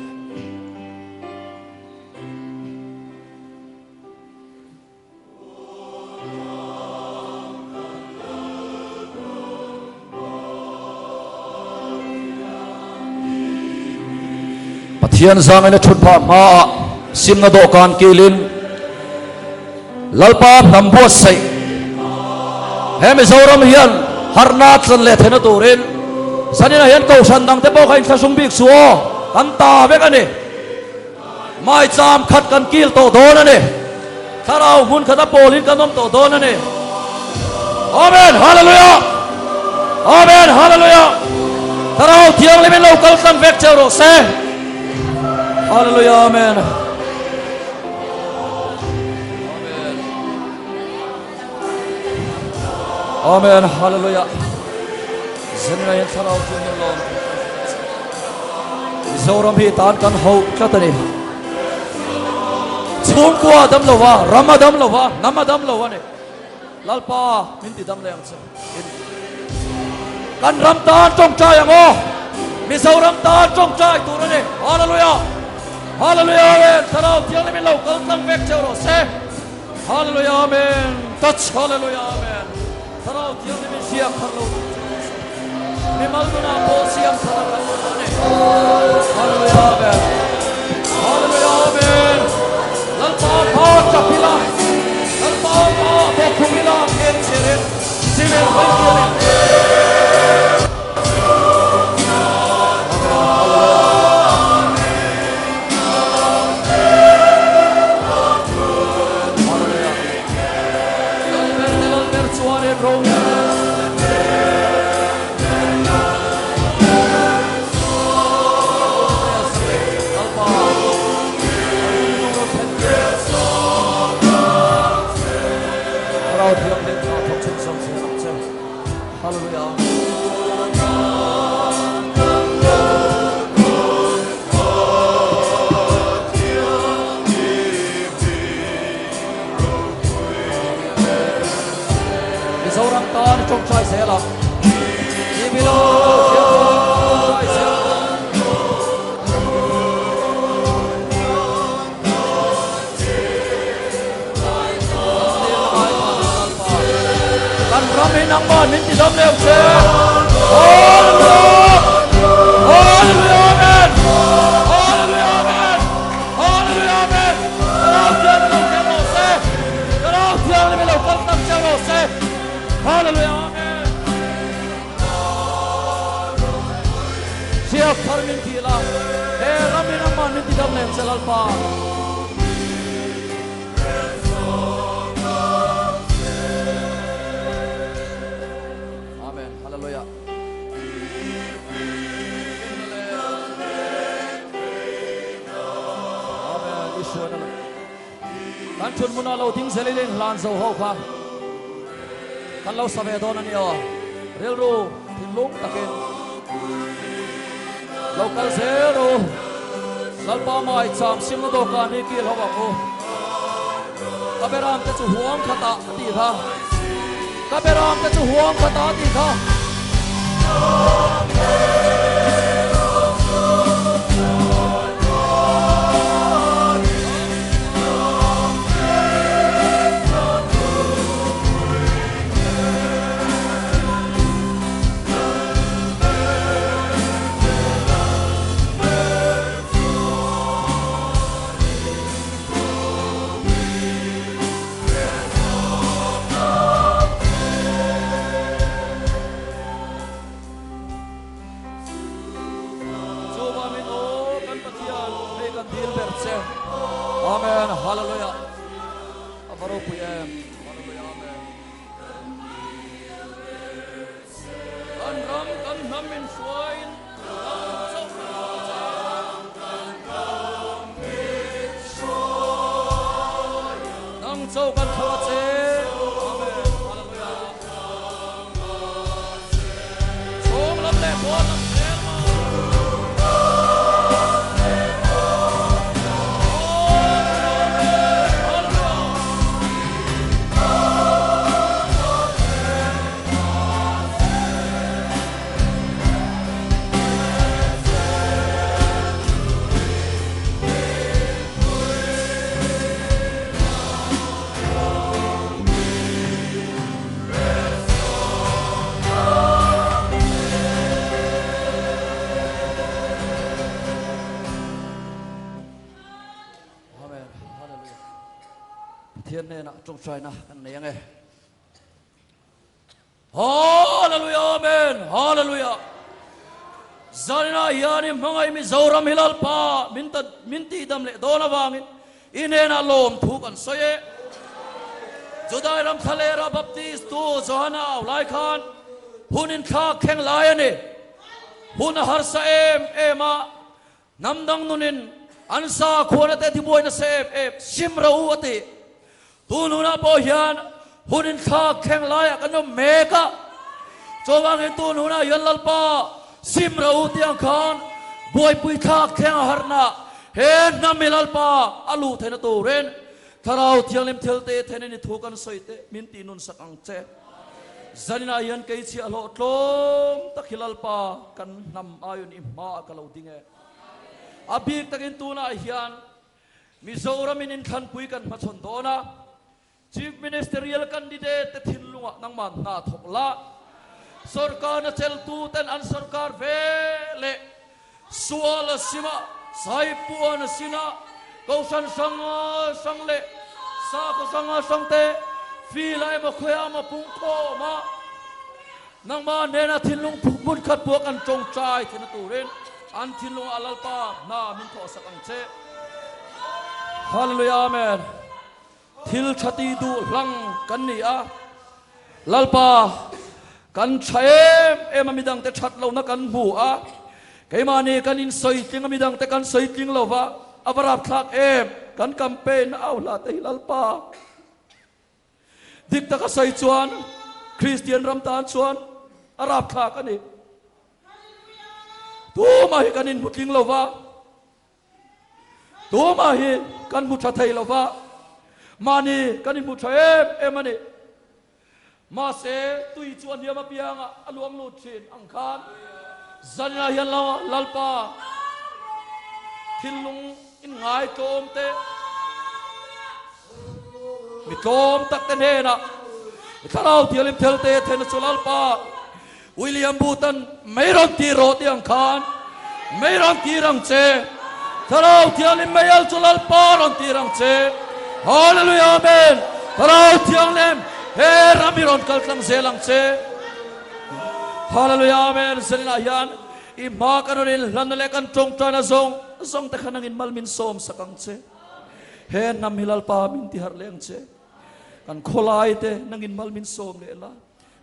Pathian zangin a thut phah hmaah simna dawhkan kilin Lalpa hnam buatsaih he Mizoram hian harhna tlan leh theihna turin zaninah hian kohhran dangte pawh kha inthlahrung bik chu aw kan ta vek a ni. Maicham khat kan kil tawh dawn a ni. Thlarau hmun khata pawlin kan awm tawh dawn a ni. Amen! Hallelujah! Amen! Hallelujah! Thlarau Thianghlimin lo kal tlang vek cheu rawh se. Hallelujah! Amen! Amen. Hallelujah. Zenna hian thlarau thianghlim lawm. Mizoram hi tan kan ho tlat a ni. Chhungkua dam lo va, ram a dam lo va, hnam a dam lo a ni. Lalpa min ti dam leh ang che. Kan ram tan tawngtai ang aw. Mizoram tan tawngtai tur a ni. Hallelujah. Hallelujah. Amen. Thlarau thianghlim in lo kal tlang vek cheu rawh se. Hallelujah Amen Touch Hallelujah Amen Thlarau Thianghlim in hriak thar lo tum che rawh se Mimal nunah pawh siam thar a kal lo a ni Hallelujah Amen Hallelujah Amen Lalpa pa tap ila Lalpa pa bawkkhum ila en chirin Civil hawi kirin Amen Hallelujah. Hallelujah. Mizoram tan tawngtai zel a. Ibilo tawngtai zel a. Kan ram hi nangmah min ti dam leh che. Hallelujah! Hallelujah! Amen! Hallelujah! Amen! Hallelujah! Amen! Thlarau Thianghlim lo kal rawh se. Thlarau Thianghlim lo kal tak che rawh se. Hallelujah! Amen! Hriak thar min ti la, he ram in amah min ti dam leh che Lalpa. Amen. Hallelujah. Amen. Isua na Kan thun hmuna lo ding zel in hlan zo ho kha kan lo sa ve dawn a ni aw. Rilru thinlung takin. Lo kal zel rawh u. Lalpa maicham simna dawhkan hi kil ho ang u. Ka beram te chu huang khatah a tih kha. Ka beram te chu huang khatah a tih kha. Chuvangin aw kan Pathian hei kan dil ber che. Amen. Hallelujah. A va ropui em. Hallelujah. Amen. Kan ram kan hnam in hruaiin nang chauh kan hmu che. Nang chauh kan thlang a che. Amen. Hallelujah. Chhung lam leh pawn lam zel maw. Amen. Hallelujah. Amen. Hallelujah. Pathian hnenah tawngtaina kan nei ang e. Hallelujah Amen Hallelujah Zaninah hian i hmangaih Mizoram hi Lalpa min ta min tihdam leh dawn avangin i hnenah lawmthu kan sawi e. Judai ram thlalera Baptist tu Johana au lai khan hun inthlak thleng lai a ni. Hun a harsa em em a, Hnam dang nunin an sakhuana te tibuai nasa em em sim ro u a ti. Tun hunah pawh hian hun inthlak thleng laiah kan awm mek a. Chuvangin tun hunah hian Lalpa sim ro u tih ang khan buaipui thlak thleng a harhna he hnam hi Lalpa a luh theihna turin Thlarau Thianghlim thilte thenin i thu kan sawi teh min tih nun sak ang che. Zaninah hian kei chhiahhlawh tlawm tak hi Lalpa kan hnam aiun i hmaah ka lo ding e. A bik takin tunah hian Mizoramin inthlanpui kan hmachhawn dawn a, Chief Ministerial candidate te thinlungah nangmah hna thawk la, sorkarna cheltu ten an sorkar ve leh Sual a sim a, Saipuan a sin a, Kohhran hrang hrang leh sakhaw hrang hrang te feel a emaw khawiah emaw pung khawm a, nangmah hnena thinlung hmun khat pawh kan tawngtai theihna turin an thinlungah Lalpa hna min thawhsak ang che. Hallelujah Amen. Thil tha ti duh hlang kan ni a, Lalpa kan tha em em a midangte that lohna kan hmu a, keimahni kan insawi tling a midangte kan sawi tling lo va, a va rapthlak em, kan campaign au hla te hi Lalpa dik taka sawi chuan Kristian ram tan chuan a rapthlak a ni. Tumah hi kan inhmu tling lo va. Tumah hi kan hmu tha thei lo va, mahni kan inhmu tha em em a ni. Mahse, tui chu a hniam apiangah a luang lut thin ang khan zaninah hian Lalpa thinlung inngai tlawm te, Mi tlawm tak te hnenah i thlarau thianghlim thel te thena chu Lalpa William Booth-a'n mei rawn tir rawh tih ang khan mei rawn tir ang che. Thlarau thianghlim mei al chu Lalpa rawn tir ang che. Hallelujah Amen. Thlarau thianghlim he ram hi rawn kal tlang zel ang che. Hallelujah Amen. Zaninah hian i hma kan rawn inhlanna leh kan tawngtaina zawng zawng te kha nangin mal min sawm sak ang che. He hnam hi Lalpa min ti harh leh ang che. Kan khawlai te nangin mal min sawm leh la.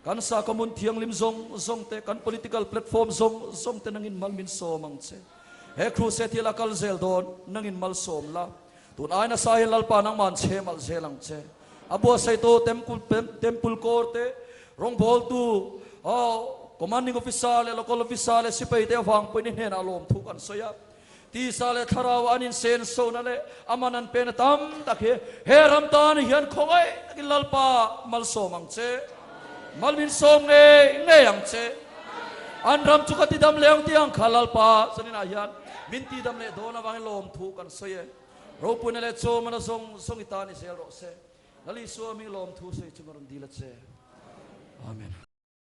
Kan sakhaw hmun thianghlim zawng zawng te, kan political platform zawng zawng te nangin mal min sawm ang che. He crusade hi la kal zel dawn, nangin mal sawm la. Tun ai nasa hian Lalpa nangmah an chhe malh zel ang che. A buatsaihtu temple kawr te, rawngbawltu, oh. Commanding Officer leh Local Officer leh sipaite avang pawhin i hnenah lawmthu kan sawi a. Tisa leh thlarau an insensona leh a man an pena tam tak hi he ram tan hian khawngaih takin Lalpa malsawm ang che. Mal min sawm ngei ngei ang che. An ram chu ka tidam leh ang tih ang kha Lalpa zaninah hian min tidam leh dawn avangin lawmthu kan sawi e. Ropuina leh chawmana zawng zawng i tan i zel rawh se. Lal Isua hming lawmthu sawi chu ka rawn dil a che. Amen.